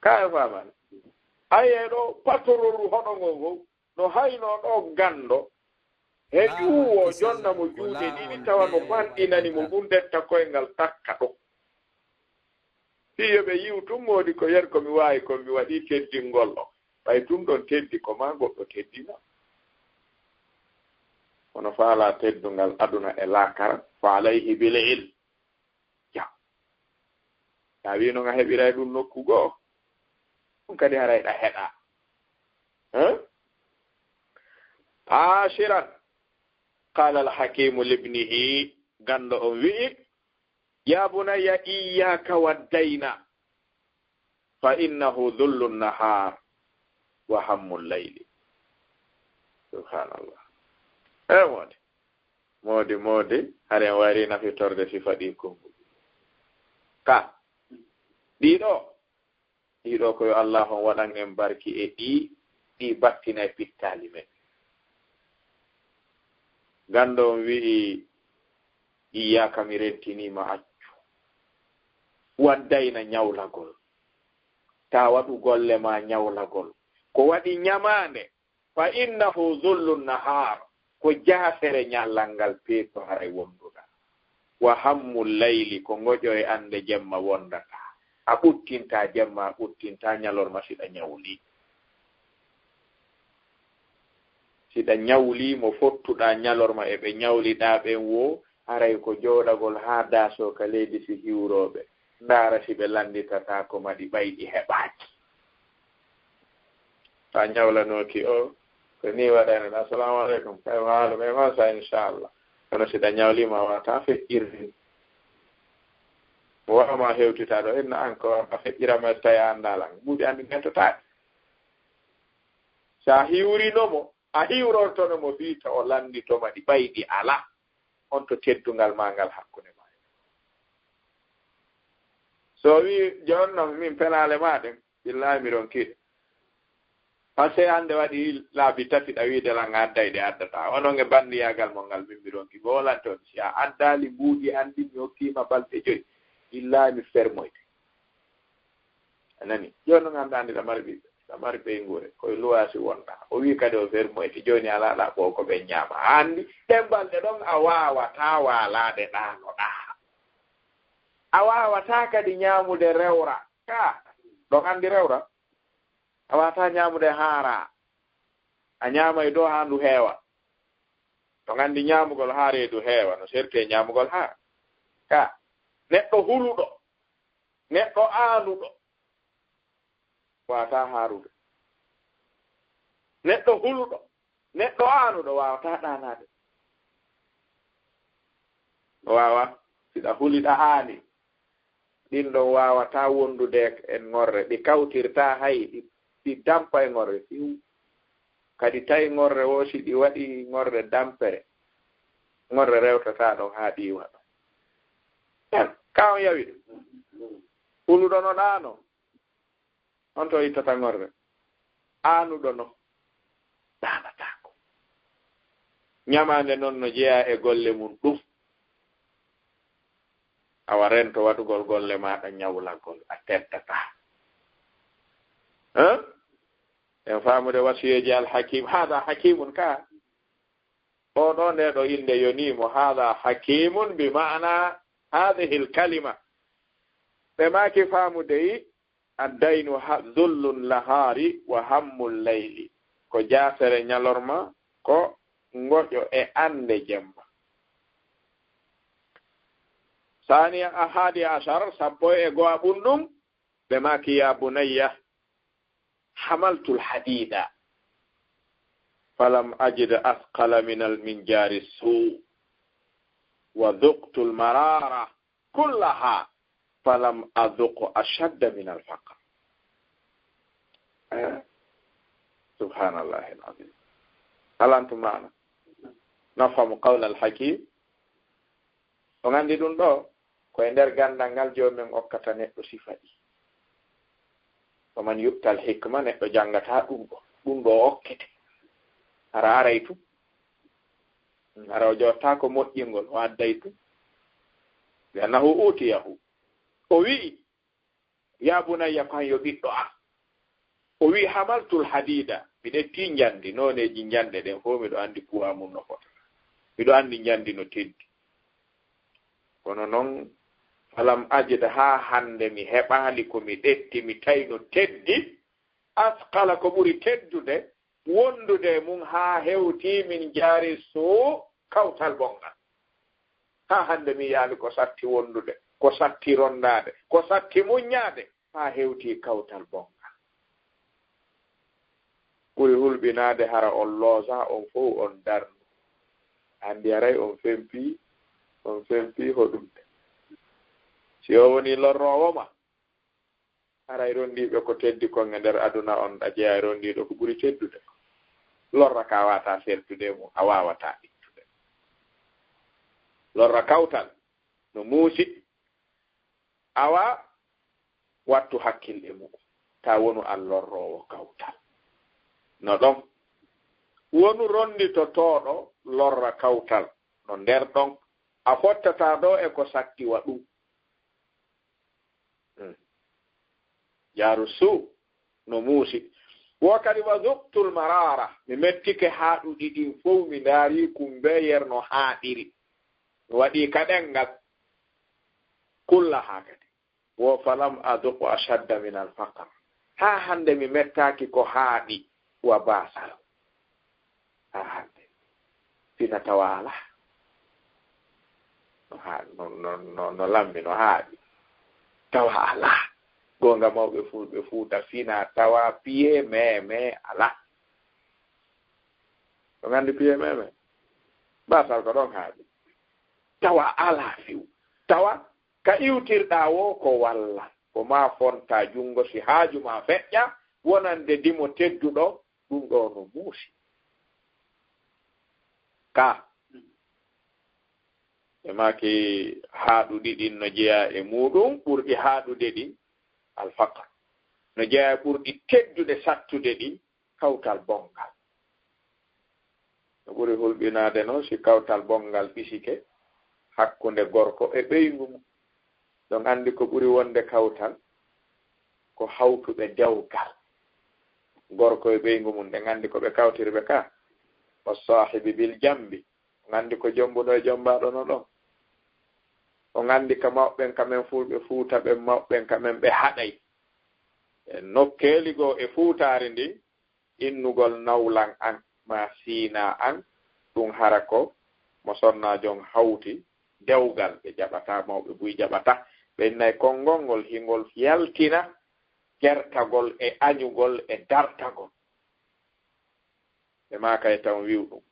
Ka e faamani. Ay, e ɗo patorooru hoɗo ngo fof. No hayno ɗo ganndo. He ƴuwo jonna mo juuɗe ɗiɗi, tawa no fanɗinani mo ɗum detta koyngal takka ɗo. Fii yo ɓe yi'u tun moodi ko yer ko mi waawi kon, mi waɗii teddingol on. Ɓay tun ɗon teddi ko maa goɗɗo teddina. Kono faalaa teddungal aduna e laakara, fa alayhi bil ilm. Ja. Taa wiino nga heɓiray ɗum nokku goo. Ɗum kadi haray ɗa heɗa. Hein? Ashiran. Qala al-Hakimu libnihi, ganndo on wi'i, "Ya bunayya, iyyaka wad-dayna, fa innahu dhullu nahar wa hammu layli." Subhanallah. E moodi, moodi, moodi, haren wari nafitorde sifa ɗi konguɗi. Ka, ɗiɗo, ɗiɗo ko yo Allah on waɗan en barki e ɗi, ɗi battina e pittaali men. Ganndo on wi'i, "Iyyaka, mi rentiniima, accu. Wad-dayna, ñawlagol. Taa waɗu golle maa ñawlagol. Ko waɗi ñamaande, fa innahu dhullu nahar, ko jaasere ñallal ngal peeto haray wonduɗaa. Wa hammu layli, ko ngoƴo e annde jemma wondataa. A ɓuttintaa jemma, a ɓuttintaa ñalorma si ɗa ñawli. Si ɗa ñawli mo fottuɗaa ñalorma e ɓe ñawliɗaa ɓen woo, haray ko jooɗagol haa daasoo ka leydi si hiwrooɓe. Ndaara si ɓe lannditataako ma ɗi ɓay ɗi heɓaaki." Taa ñawlanooki o, ko nii waɗayno ɗa, "Assalamu aleykum, kay maalo, ɓe ma sa, inchallah." Kono si ɗa ñawliima, a waawataa feƴƴirde. Mo waawma hewtita ɗo, inna an ko a feƴƴirama, so tawi a anndaa lan. Buuɗi anndi ngentotaake. Sa hiwrino mo, a hiwrortono mo fii to o lanndito ma ɗi ɓay ɗi alaa. On to teddungal maa ngal hakkunde maa. So o wi'i, "Jooni non min pelaale maa ɗen, billahi mi ronki ɗe. Parce que hannde waɗi laabi tati ɗa wiide lan a adday ɗe, addataa. Onon e banndiyaagal mon ngal min mi ronki. Ko wonante on si a addaali mbuuɗi an ɗin mi hokkiima balɗe joyi. Billahi mi fermoyte." A nani? Jooni non anndaa anndi ɗa mari ɓiɓɓe, ɗa mari ɓeynguure, koye luwaasi wonɗaa. O wi'i kadi o fermoyte. Jooni alaa ɗa ɓoo ko ɓen ñaama. A anndi, ɗen balɗe ɗon a waawataa waalaade ɗaanoɗaa. A waawataa kadi ñaamude rewra. Ka, ɗon anndi rewra. A waawataa ñaamude haara. A ñaama e dow haa ndu heewa. Ɗon anndi ñaamugol haara e ndu heewa, no serti e ñaamugol haara. Ka, neɗɗo huluɗo, neɗɗo aanuɗo, waawataa haarude. Neɗɗo huluɗo, neɗɗo aanuɗo waawataa ɗaanaade. Waawa, si ɗa huli ɗa aani, ɗin ɗon waawataa wondude e ŋorre. Ɗi kawtirtaa hay, ɗi, ɗi dampa e ŋorre. Fiw. Kadi tawi ŋorre woo, si ɗi waɗi ŋorre dampere, ŋorre rewtataa ɗon haa ɗiiwa ɗon. Em, ka on yawi ɗum. Huluɗo no ɗaano. On to ittata ŋorre. Aanuɗo no ɗaanataako. Ñamaande non no jeyaa e golle mum ɗum. Awa rento waɗugol golle maaɗa ñawlagol, a teddataa. Hein? En faamude wasiyeeji Al Hakim. Hada hakimun ka. O ɗo nde ɗo innde yonii mo. Hada hakimun bi maana hadihil kalima. Ɓe maaki faamude yi, "Addaynu ha-, dhullun lahaari wa hammul layli." Ko jaasere ñalorma, ko ngoƴo e annde jemma. Saaniya, ahadi ashar, sappo e go'a ɓun ɗum, ɓe maaki, "Ya bunayya, hamaltul hadida, falam ajid asqala minal, min jaari suu, wa dhuqtul marara kullaha, falam adhuq ashadda minal faqr." Eh? Subhanallahil azim. Hal antum ma'ana? Nafhamu qawla al-hakim? On anndi ɗum ɗo, ko e nder ganndal ngal Joomi men okkata neɗɗo sifa ɗi. Wa man yu'tal hikma, neɗɗo janngataa ɗum ɗo. Ɗum ɗo okkete. Hara aray tun. Hara o jottaako moƴƴingol, o adday tun. Li annahu utiyahu. O wi'i, "Ya bunayya, ko an yo ɓiɗɗo am." O wi'i, "Hamaltul hadida, miɗo etti njandi, nooneeji njande ɗen fof miɗo anndi puwa mum no fota." Miɗo anndi njandi no teddi. Kono noon, falam ajid, haa hannde mi heɓaali ko mi ɗetti, mi tawi no teddi. Asqala, ko ɓuri teddude, wondude e mum haa hewti min jaari suu kawtal bonngal. Haa hannde mi yiyaali ko satti wondude, ko satti rondaade, ko satti muññaade, haa hewti kawtal bonngal. Ɓuri hulɓinaade hara on loosa, on fof on darnu. Anndi haray on fempi, on fempi hoɗum de. Si o woni lorroowo ma, haray rondiiɓe ko teddi kon e nder aduna on, a jeyaa e rondiiɗo ko ɓuri teddude ko. Lorra ka waawataa seltude e mum, a waawataa ittude. Lorra kawtal no muusi, awa wattu hakkil e mum, ta wonu an lorroowo kawtal. No ɗon, wonu ronditotooɗo lorra kawtal, no nder ɗon, a fottataa ɗo e ko satti wa ɗum. Hmm. Jaaru suu no muusi. Wo kadi wa zuqtul maraara, mi mettike haaɗuɗi ɗin fow, mi ndaari kumbe yer no haaɗiri. Mi waɗi ka ɗenngal. Kulla haa kadi. Wo falam aduqu ashadda min al faqr. Haa hannde mi mettaaki ko haaɗi wa baasal. Haa hannde. Fina tawa alaa. No haa-, no, no, no, no lammi, no haaɗi. Tawa alaa. Goonga mawɓe fulɓe Fuuta fina tawa piye meme alaa. On anndi piye meme? Baasal ko ɗon haaɗi. Tawa alaa few. Tawa ka iwtirɗaa wo ko walla. Ko maa fonta junngo si haaju maa feƴƴa, wonande dimo tedduɗo, ɗum ɗo no muusi. Ka, ɓe maaki haaɗuɗi ɗin no jeyaa e muuɗum, ɓurɗi haaɗude ɗin, alfaqr. No jeyaa e ɓurɗi teddude sattude ɗin, kawtal bonngal. No ɓuri hulɓinaade noon si kawtal bonngal ɓisike hakkunde gorko e ɓeyngu mum. Ɗon anndi ko ɓuri wonde kawtal ko hawtuɓe dewgal. Gorko e ɓeyngu mum, ɗen anndi ko ɓe kawtiri ɓe ka. Wa saahibi bil jambi. On anndi ko jombuɗo e jombaaɗo no ɗon. On anndi ka mawɓen ka men fulɓe Fuuta, ɓen mawɓen ka men ɓe haɗay. E nokkeeli goo e Fuutaari ndin, innugol nawlan an, maa siinaa an, ɗum hara ko mo sonnaajo on hawti dewgal, ɓe jaɓataa, mawɓe buy jaɓataa. Ɓe innay konngol ngol, hingol yaltina jertagol e añugol e dartagol. Ɓe maaka e tan wi'u ɗum.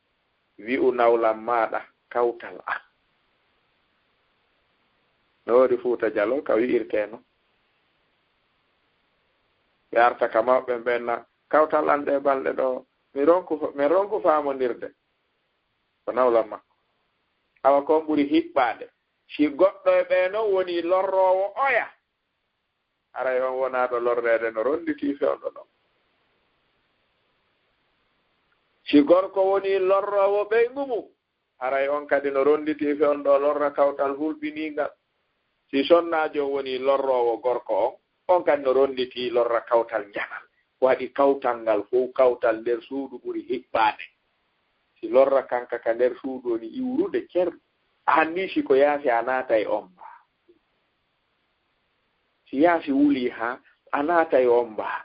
Wi'u nawlan maaɗa kawtal an. No woodi Fuuta Jaloo ka wi'irtee non. Ɓe arta ka mawɓe ɓen na, kawtal an ɗee balɗe ɗoo, mi ronku fa-, mi ronku faamondirde. Ko nawlan makko. Awa ko on ɓuri hiɓɓaade. Si goɗɗo e ɓee non woni lorroowo oya, haray on wonaa ɗo lorreede no ronditii fewndo ɗon. Si gorko woni lorroowo ɓeyngu mum, haray on kadi no ronditii fewndo lorra kawtal hulɓiniingal. Si sonnaajo on woni lorroowo gorko on, on kadi no ronditii lorra kawtal njanal. Waɗi kawtal ngal fow, kawtal nder suudu ɓuri hiɓɓaade. Si lorra kanka ka nder suudu woni iwrude cer, a anndi si ko yaasi a naatay on baa. Si yaasi wulii haa a naatay on baa.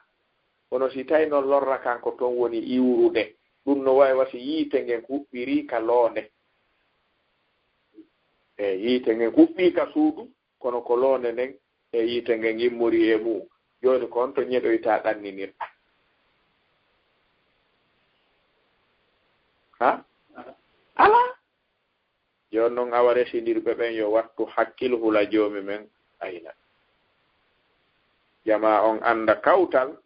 Kono si tawi noon lorra kanko toon woni iwrude, ɗum no wayi wa si yiite ngen huɓɓirii ka loonde. E yiite ngen huɓɓii ka suudu, kono ko loonde nden e yiite ngen immorii e mum. Jooni ko honto ñeɗoytaa ɗanninirɗaa? Ha? Alaa. Jooni noon awa resindirɓe ɓen yo wattu hakkil hula Joomi men ayna. Jamaa on annda kawtal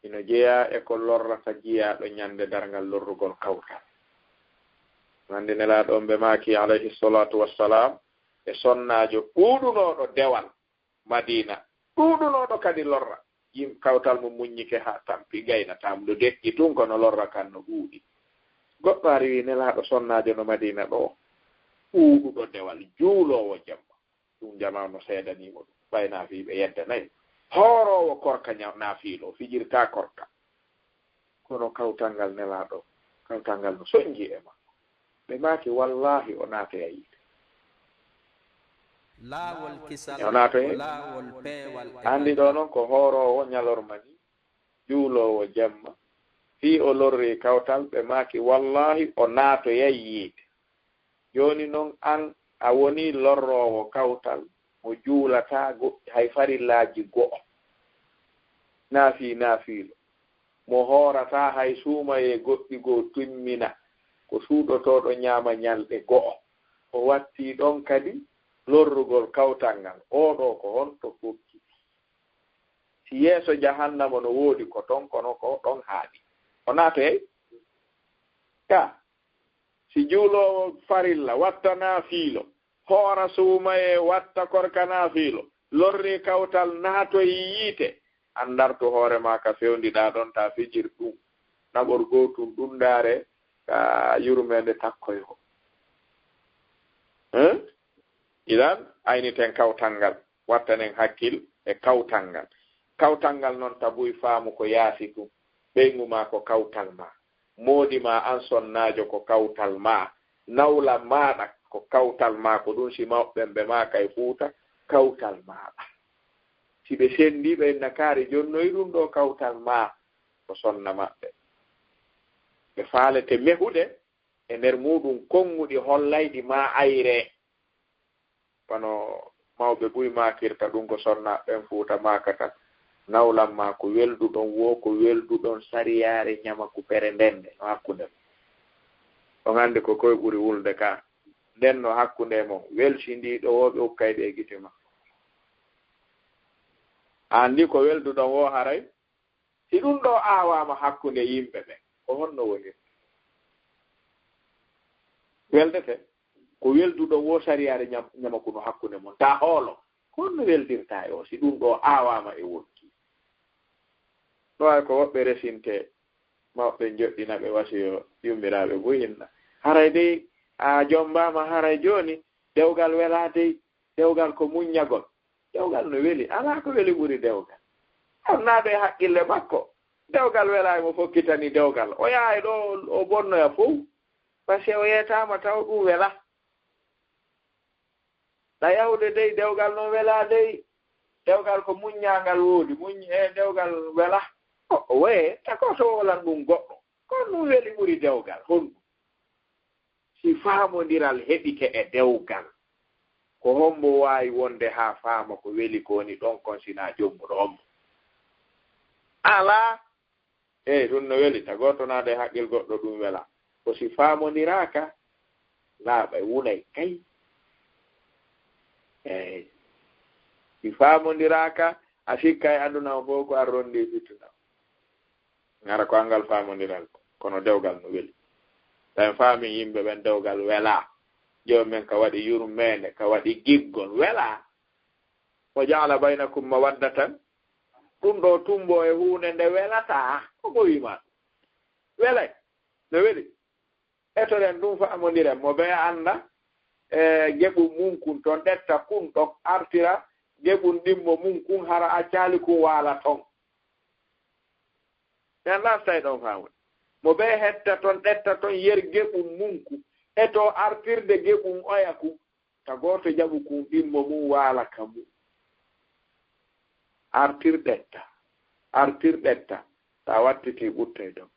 ino jeyaa e ko lorrata jiyaaɗo ñande darngal lorrugol kawtal. Anndi Nelaaɗo on ɓe maaki alayhi salaatu wassalaam e sonnaajo ɗuuɗunooɗo dewal Madiina, ɗuuɗunooɗo kadi lorra. Yim-, kawtal mum muññike haa tampi, gaynataa mo, no deƴƴi tun, kono lorra kan no ɗuuɗi. Goɗɗo ari wi Nelaaɗo sonnaajo no Madiina ɗoo, ɗuuɗuɗo dewal, juuloowo jemma. Ɗum jamaa no seedanii mo ɗum. Ɓay naafiiɓe yedda nayi. Hooroowo korka ña-, naafiilo, fijirtaa korka. Kono kawtal ngal Nelaaɗo, kawtal ngal no soñji e makko. Ɓe maaki, wallaahi o naatoyay yiite. Laawol kisal, o naatoyay. Laawol peewal e anndi ɗo noon ko hooroowo ñalorma ni, juuloowo jemma. Fii o lorri kawtal, ɓe maaki, wallaahi o naatoyay yiite. Jooni noon aan a wonii lorroowo kawtal, mo juulataa goɗɗi hay farillaaji go'o. Naafii naafiilo. Mo hoorataa hay suumayee goɗɗi goo timmina, ko suuɗotooɗo ñaama ñalɗe go'o. O wattii ɗoon kadi lorrugol kawtal ngal. Oo ɗoo ko honto fokkiti? Si yeeso jahannama no woodi ko toon, kono ko ɗoon haaɗi. O naatoyay? Ka. Si juuloowo farilla watta naafiilo, hoora suumayee watta korka naafiilo, lorri kawtal naatoyi yiite, aan ndartu hoore maa ka fewndiɗaa ɗoon, ta fijir ɗum, naɓor goo tun ɗum ndaare ka yurmeende takkoyho. Hein? Idan, ayniten kawtal ngal, wattanen hakkil e kawtal ngal. Kawtal ngal noon tabuy faamu ko yaasi tun, ɓeyngu maa ko kawtal maa. Moodi maa aan sonnaajo ko kawtal maa, nawla maaɗa ko kawtal maa, ko ɗum si mawɓe ɓe maaka e Fuuta kawtal maaɗa. Si ɓe senndii ɓe inna kaari jonnoyi ɗum ɗoo kawtal maa, ko sonna maɓɓe. Ɓe faalete mehude e nder muuɗum konnguɗi hollayɗi maa ayre. Wano mawɓe buy maakirta ɗum ko sonnaaɓe ɓen Fuuta maakata, nawlan maa ko welduɗon woo, ko welduɗon sariyaare ñamaku perendende no hakkunde mon. On anndi ko koy ɓuri wulde ka. Nden no hakkunde mon, welsindiiɗo woo ɓe ukkay ɗe gite maa. A anndi ko welduɗon woo haray? Si ɗum ɗoo aawaama hakkunde yimɓe ɓen, ko honno wonirta? Weldete, ko welduɗon woo sariyaare ñam-, ñamaku no hakkunde mon, taa hoolo, ko honno weldirta e o, si ɗum ɗoo aawaama e wonkii? Ɗo ay ko woɓɓe resinte, mawɓe njoɗɗina ɓe wasiyo yummiraaɓe buy hinna. Haray dey, a jommbaama haray jooni, dewgal welaa dey, dewgal ko muññagol. Dewgal no weli, alaa ko weli ɓuri dewgal. Annaaɗo e haqqille makko, dewgal welaa e mo fokkitani dewgal. O yahay ɗo o bonnoya fow, parce que o yeetaama taw ɗum welaa. Na yahude dey, dewgal noon welaa dey. Dewgal ko muññaangal woodi, muñ e dewgal welaa. O, o wee, tako to wolan ɗum goɗɗo. Ko ɗum weli ɓuri dewgal, honɗum? Si faamondiral heɓike e dewgal, ko hombo waawi wonde haa faama ko weli ko woni ɗon kon si naa jommuɗo hombo? Alaa. Eey, ɗum no weli, tago to naade haqqil goɗɗo ɗum wela. Ko si faamondiraaka, laaɓay, wulay kay. Eey. Si faamondiraaka, a sikka e aduna o fof ko a rondi fittuna. Ngara ko anngal faamondiral, kono dewgal no weli. Tawi en faami yimɓe ɓen dewgal welaa. Joom men ka waɗi yurmeende, ka waɗi giggol, welaa. Wa ja'ala baynakum mawaddatan. Ɗum ɗo tumbo e huunde nde welataa. Ko ɓowi ma? Welay. No weli. Etoɗen ɗum, faamondiren mo, ɓe annda, e, geɓum mum kun, ton ɗetta kun, ɗon artira geɓum ɗimmo mum kun, hara accaali kun waala ton. Mi annda so tawi ɗon faamude. Mo ɓe hetta ton, ɗetta ton, yer geɓum mum kun, eto artirde geɓum oya kun, ta gooto jaɓu kun ɗimmo mum waala ka mum. Artir ɗetta, artir ɗetta, ta wattiti ɓuttay ɗon.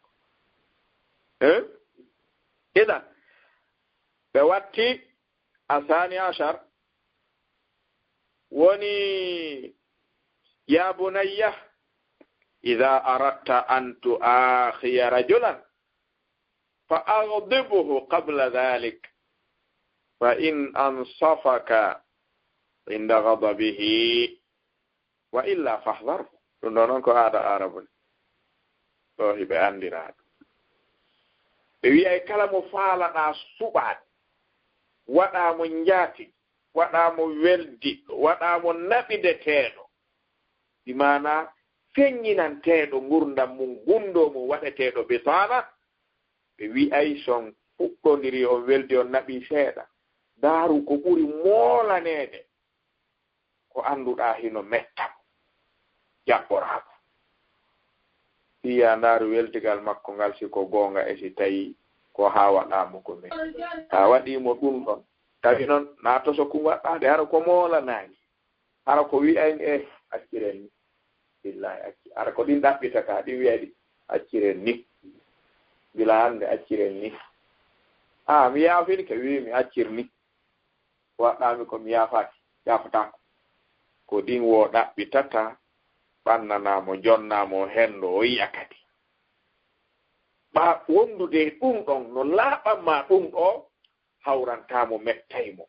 Eh? Idan, ɓe watti a sani ashar, woni, ya bunayya, idha aradta an tu'akhiya rajulan, fa aghdibhu qabla dhalik, fa in ansafaka inda ghadabihi, wa illa fahdhar. Ɗum ɗo noon ko aada Arabu en. Ɗo hiɓe anndiraa ɗum. Ɓe wi'ay kala mo faalaɗaa suɓaade, waɗaa mo njaati, waɗaa mo weldiɗɗo, waɗaa mo naɓideteeɗo, bi maanaa feññinanteeɗo ngurndan mum, gunndoo mum waɗeteeɗo bitaana, ɓe wi'ay so on fuɗɗondirii, on weldii, on naɓii seeɗa, ndaaru ko ɓuri moolaneede ko annduɗaa hino metta mo, jaɓɓoraa mo. Fiya ndaaru weldigal makko ngal, si ko goonga e si tawii ko haa waɗaa mo ko men. Taa waɗii mo ɗum ɗon, tawi noon na toso kun waɗɗaade, hara ko moolanaani. Hara ko wi'ay en, e, acciren ni. Billahi, acci-, hara ko ɗin ɗaɓɓitata, ɗin wi'ay ɗi, acciren ni. Bila hannde, acciren ni. A, mi yaafini ke, wi'i mi accir ni. Waɗɗaami ko mi yaafaaki, yaafataako. Ko ɗin wo ɗaɓɓitata, ɓannanaa mo, jonnaa mo henndo, o yi'a kadi. Ɓa wondude e ɗum ɗon, no laaɓan ma ɗum ɗo, hawrantaa mo, mettay mo.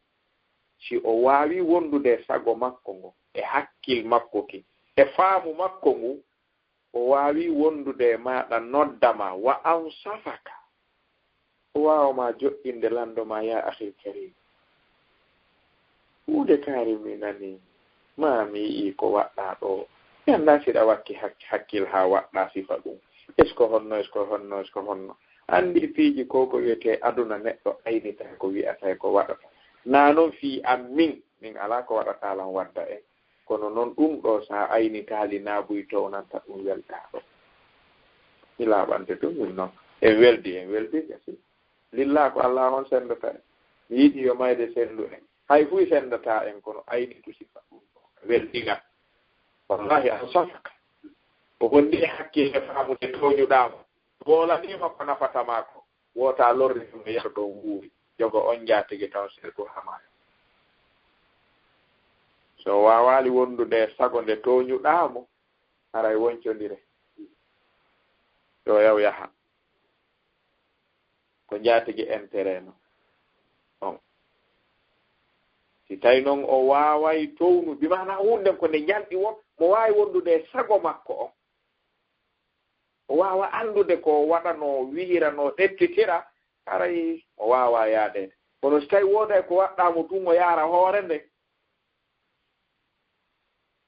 Si o waawi wondude e sago makko ngo, e hakkil makko ki, e faamu makko ngu, o waawi wondude e maaɗa, nodda ma, wa ansafaka. O waawa ma joɗɗinde, lanndo ma, ya akhil karim. Huunde kaari mi nani, ma mi yi'i ko waɗɗaa ɗo. Mi anndaa si ɗa wakki hak-, hakkil haa waɗɗaa sifa ɗum. Est-ce que honno, est-ce que honno, est-ce que honno? Anndi piiji ko ko wiyetee aduna neɗɗo aynita ko wi'ata e ko waɗata. Na noon fii am min, min alaa ko waɗata lan wadda en. Kono noon ɗum ɗo sa aynitaali na buy townanta ɗum weltaa ɗo. Mi laaɓante tun min noon. En weldi, en weldi gasi. Lillaa ko Allah on senndata en. Mi yiɗi yo mayde senndu en. Hay fuy senndataa en kono aynitu sifa ɗum ɗo. Weldiga. Wallahi an safaka. O wondi e hakkille faamude tooñuɗaa mo. Boolaniima ko nafata maa ko. Wota lorri ɗum e yeru dow nguuri. Jogo on njaatigi taw sirku hamaaya. So waawaali wondude e sago nde tooñuɗaa mo, haray woncondire. Yo yaw yaha. Ko njaatigi intérêt no. On. Si tawi noon o waaway townu, bi maana huunde ko nde njalɗi won, mo waawi wondude e sago makko on. O waawa anndude ko waɗanoo, wi'ira no, ɗettitira, haray o waawa yaade. Kono si tawi wooday ko waɗɗaa mo tun, o yaara hoore nde,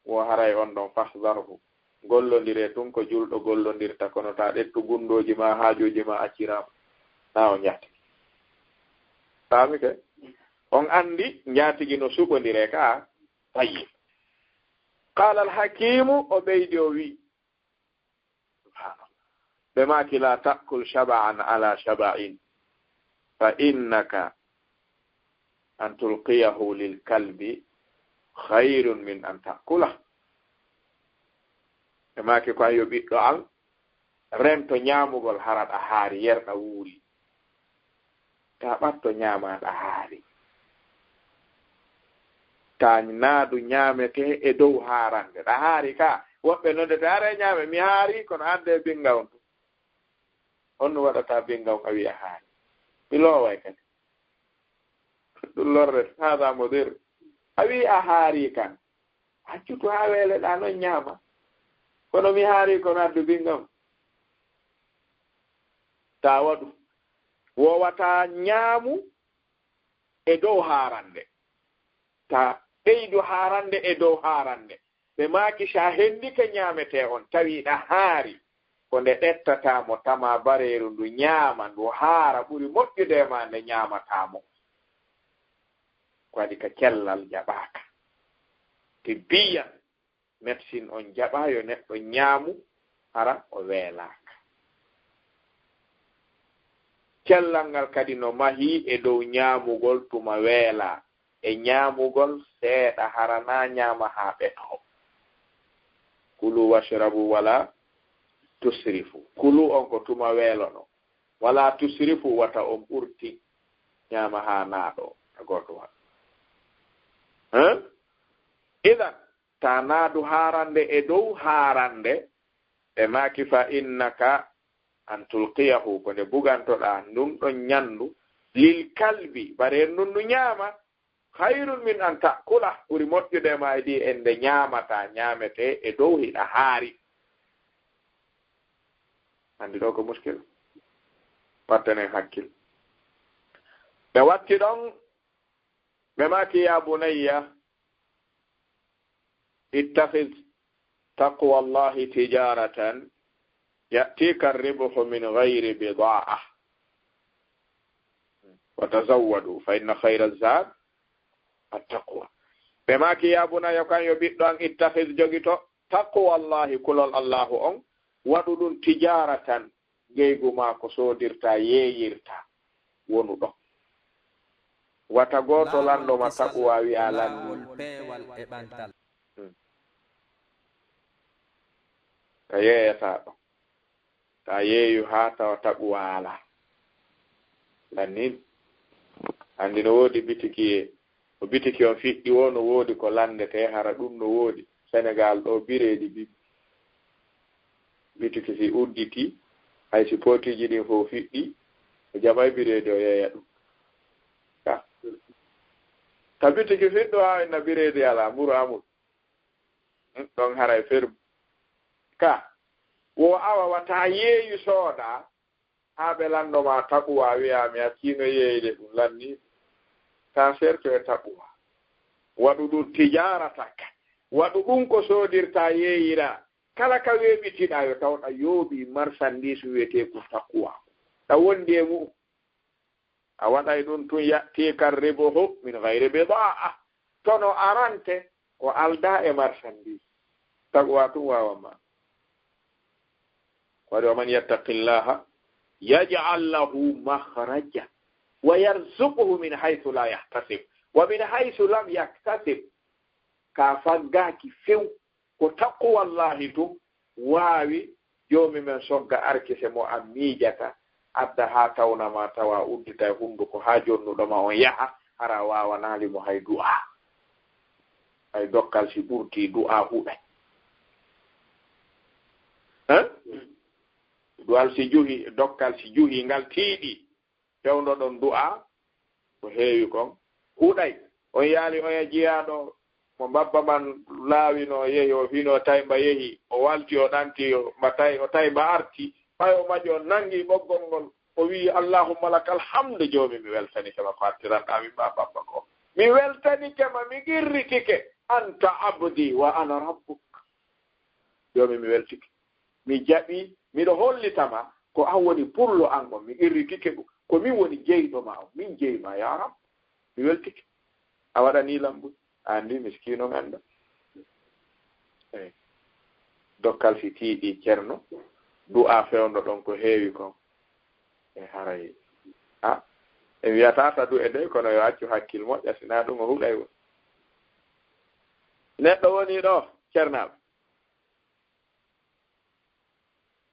wo haray on ɗon, fahzarhu. Gollondire tun ko julɗo gollondirta, kono ta ɗettu gundooji ma, haajuuji ma, acciraama. Na o njaatigi. Faami ke? On anndi njaatigi no suɓondire ka. Tayyib. Qala al-Hakimu, o ɓeydi o wi'i, Subhanallah. Ɓe maaki, "La ta'kul shaba'an ala shaba'in, fa innaka an tulqiyahu lil kalbi khayrun min an ta'kulah." Ɓe maaki, "Ko an yo ɓiɗɗo an, rento ñaamugol hara ɗa haari, yerɗa wuuri." Ta ɓatto ñaama ɗa haari. Ta naadu ñaamete e dow haarande. Ɗa haari ka, woɓɓe nodete, "Are ñaame, mi haari, kono adde binga on tun." On no waɗata binga on a wi'a haari. Mi looway kadi. Ɗum lorre, hada mudir. A wi'i a haari kan. Accutu haa weele ɗa non ñaama. Kono mi haari kono addu binga on. Ta waɗu. Wowata ñaamu e dow haarande. Ta ɓeydu haarande e dow haarande. Ɓe maaki, sa hendike ñaamete on, tawi ɗa haari, ko nde ɗettata mo tama bareeru ndu ñaama, ndu haara, ɓuri moƴƴude ma nde ñaamata mo. Ko waɗi ka cellal jaɓaaka. Tibbiyan, médecine on jaɓa yo neɗɗo ñaamu hara o weelaaka. Cellal ngal kadi no mahii e dow ñaamugol tuma weelaa, e ñaamugol seeɗa hara na ñaama haa ɓetoo. Kulu washrabu wala tusrifu. Kulu on ko tuma weelono. Wala tusrifu, wata on ɓurti ñaama haa naaɗo. A gooto waɗ. Hein? Idan, ta naadu haarande e dow haarande, ɓe maaki, "Fa innaka an tulqiyahu," ko nde bugantoɗaa ndun ɗon ñandu, "lil kalbi," bare ndun ndu ñaama, "khayrun min an ta'kula," ɓuri moƴƴude ma e ɗi en nde ñaamata, ñaamete e dow hiɗa haari. Anndi ɗo ko muskil. Wattenen hakkil. Ɓe watti ɗon, ɓe maaki, "Ya bunayya, ittakhidh taqwa Allahi tijaratan ya'tika ar-ribhu min ghayri bida'ah. Wa tazawwadu fa inna khayra az-zad at-taqwa." Ɓe maaki, "Ya bunayya, kan yo ɓiɗɗo an, ittakhidh, jogito, taqwa Allahi, kulol Allahu on, waɗu ɗum tijaratan, ngeygu ma ko soodirta, yeeyirta, wonu ɗon. Wata gooto lanndo ma taquwa wi'a lanni. Hmm. Ka yeeyata ɗo. Ta yeeyu haa tawa taquwa alaa. Lannin. Anndi no woodi bitiki e, ko bitiki on fiɗɗi wo no woodi ko lanndete, hara ɗum no woodi. Senegaal ɗo bireedi bibbi. Bitiki si udditi, hay si pootiiji ɗin fof fiɗɗi, o jaɓay bireedi o yeeya ɗum. Ka. Ka bitiki fiɗɗo haa inna bireedi alaa, mburu amul. Hmm, ɗon haray fermu. Ka. Wo awa wata yeeyu sooda, haa ɓe lanndo ma taquwa, wi'a mi acciino yeeyde ɗum lanni. Ta serto e taquwa. Waɗu ɗum tijaratak. Waɗu ɗum ko soodirta yeeyira. Kala ka weeɓitiɗa yo tawɗa yooɓi marsandiisu wiyetee ko taquwa. Ta wondi e mu'um. A waɗay ɗum tun ya'tiika ribuhu min gayri bida'a. Tono arante ko aldaa e marsandiisu. Taquwa tun waawan ma. Waɗi, wa man yattaqillaha yaj'al lahu makhraja wa yarzuquhu min haythu la yahtasib. Wa min haythu lam yahtasib. Ka faggaaki few, ko taqwallahi tun waawi joomi men sogga arkise mo a miijata, adda haa tawna ma tawa uddita e hunduko haa jonnuɗo ma on yaha, hara a waawanaali mo hay du'a. Hay dokkal si ɓurti du'a huɗay. Hein? Du'al si juhi, dokkal si juhi, ngal tiiɗi. Fewndo ɗon du'a, ko heewi kon. Huɗay, on yaali oya jiyaaɗo mo mbabba man laawino yehi, o fino taymba yehi, o walti, o ɗanti, o mba tay-, o taymba arti, ɓay o maƴo, o nangi ɓoggol ngol, o wi'i, "Allahumma lakal hamdu, Joomi, mi weltanike ma ko artiranɗaa min ma mbabba ko. Mi weltanike ma, mi qirritike, anta abdi wa ana rabbuk." Joomi, mi weltike. Mi jaɓi, miɗo hollita ma ko an woni pullo an on, mi qirritike ɗum. Ko min woni jeyɗo ma on, min jeyi ma, ya Rab. Mi weltike. A waɗani lam ɗum. A anndi miskiino ngannda. Eyi. Dokkal si tiiɗi, Ceerno, du'a fewndo ɗon ko heewi kon. E haray. A, en wiyata ta du'e dey, kono yo accu hakkil moƴƴa, si naa ɗum o huɗay won. Neɗɗo woni ɗo, Ceernaaɓe.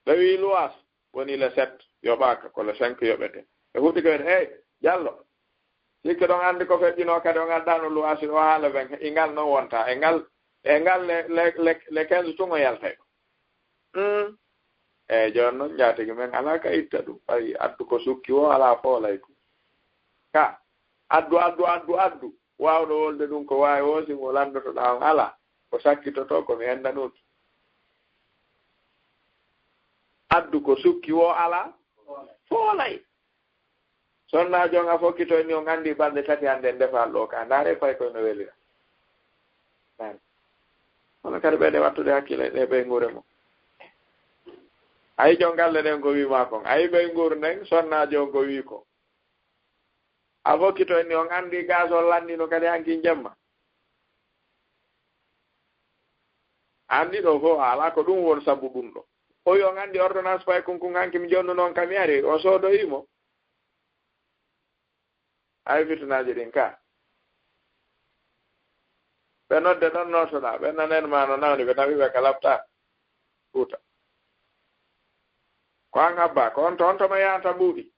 Ɓe wi'i luwaas woni le sept yoɓaaka, ko le cinq yoɓete. Ɓe fuɗɗi ko wi'de, "Hey, Jallo, sikke ɗon anndi ko feƴƴinoo kadi on addaano luwaasi ɗo haala ɓen, e ngal non wonta, e ngal, e ngal le, le, le, le quinze tun o yaltay ɗo." Hmm. Eyi, jooni non njaatigi men alaa ka itta ɗum. Ɓay addu ko sukki wo alaa foolay ko. Ka, addu, addu, addu, addu. Waawɗo wolde ɗum ko waawi woo, si mo lanndotoɗaa on alaa, ko sakkitotoo ko mi anndanooki. Addu ko sukki woo alaa, foolay. Sonnaajo on a fokkitoy ni on anndi balɗe tati hannde en ndefaali ɗoo ka. Ndaaree pay koy no welira. Ndaaree. Kono kadi ɓeyde wattude hakkille e ɓeynguure mon. A yii jon galle ɗen ko wii maa kon. A yii ɓeynguure nden, sonnaajo on ko wii ko. A fokkitoy ni on anndi gaasol lanndino kadi hanki jemma. Anndi ɗo fof alaa ko ɗum won sabu ɗum ɗo. O wi on anndi ordonnance pay kun kun hanki mi jonnuno on ka mi ari, o soodoyi mo. Ay fitinaaji ɗin ka. Ɓe nodde ɗon nootoɗaa, ɓe nanen ma no nawni, ɓe nawi ɓe ka lapta. Fuuta. Ko an abba, ko on to, on to ma yahata mbuuɗi.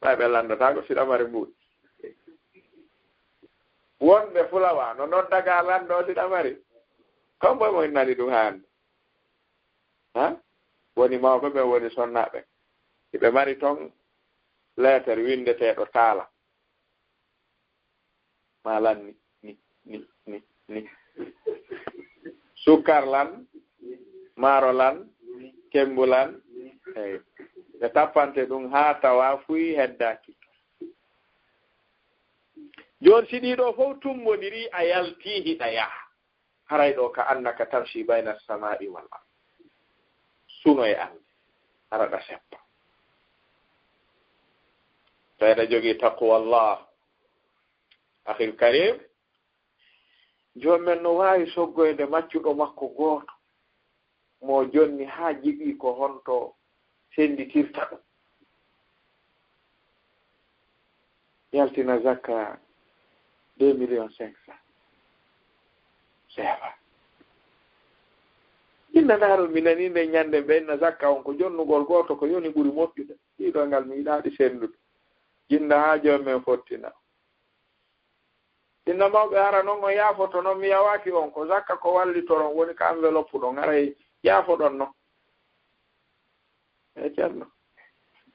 Ɓay ɓe lanndataako siɗa mari mbuuɗi. Wonɓe fulawa no nodda ga lanndo siɗa mari. Kamɓe mo innani ɗum hannde. Ha? Woni mawɓe ɓe, woni sonnaaɓe. Hiɓe mari ton leeter winndeteeɗo taala. Maa lan ni, ni, ni, ni, ni. Sukkar lan, maaro lan, kemmbu lan. Eyi. Ɓe tappante ɗum haa tawa fuy heddaaki. Jooni si ɗii ɗoo fof tummbondirii, a yaltii hiɗa yaha. Haray ɗoo ka annaka tamshi bayna samaa'i wal ard. Suno e Alla. Hara ɗa seppa. Tawi ɗa jogii taqwallah. Akhil karim, joom men no waawi soggoyde maccuɗo makko gooto, mo jonni haa jiɓii ko honto sennditirta ɗum. Yaltina zakka deux millions cinq cents sefa. Inna ndaaro mi nani nde ñande ɓe inna zakka on ko jonnugol gooto ko yoni ɓuri moƴƴude. Ɗiɗo ngal mi yiɗaɗi senndude. Jinna haa jooni men fottina. Inna mawɓe hara noon on yaafoto noon mi yawaaki on ko zakka ko wallitoron woni ka enveloppe ɗon haray yaafoɗon noon. E ceerno.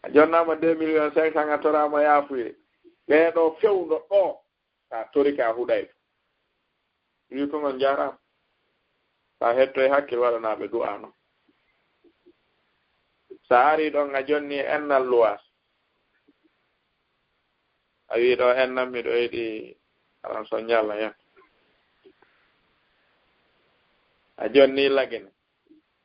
A jonnaama deux millions cinq cents a toraama yaafuye. Ɓee ɗo fewndo ɗo. Sa torike a huɗay. Wi ko on jaaraama. Sa hetto e hakkil waɗanaaɓe du'a no. Sa ari ɗon a jonni ennal luwaas. A wi ɗo ennan miɗo yiɗi aran son ñalla hen. A jonni lagine.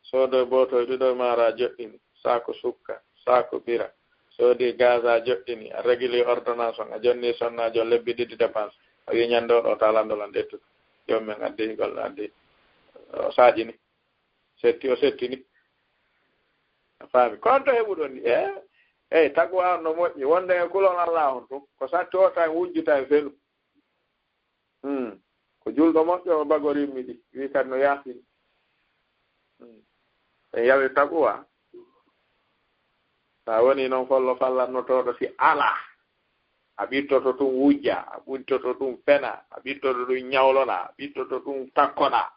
Soodo booto ɗiɗo maara joɗɗini. Saako sukka. Saako bira. Soodi gaz a joɗɗini. A régili ordonnance on. A jonni sonnaajo lebbi ɗiɗi dépense. A wi ñande o ɗo talandolan ƴettude. Joom men addi golle addi. O saaƴini. Setti o settini. A faami. Konto heɓuɗon ni. E, eyi, taguwa on no moƴƴi. Wonde e kulol Allah on tun. Ko satti o tan wujjuta e fenu. Hmm. Ko julɗo moƴƴo o bagori mi ɗi. Wi kadi no yaafini. Hmm. En yawi taguwa. Sa woni noon follo fallannotooɗo si alaa. A ɓittoto ɗum wujja, a ɓittoto ɗum fena, a ɓittoto ɗum ñawlona, a ɓittoto ɗum takkona.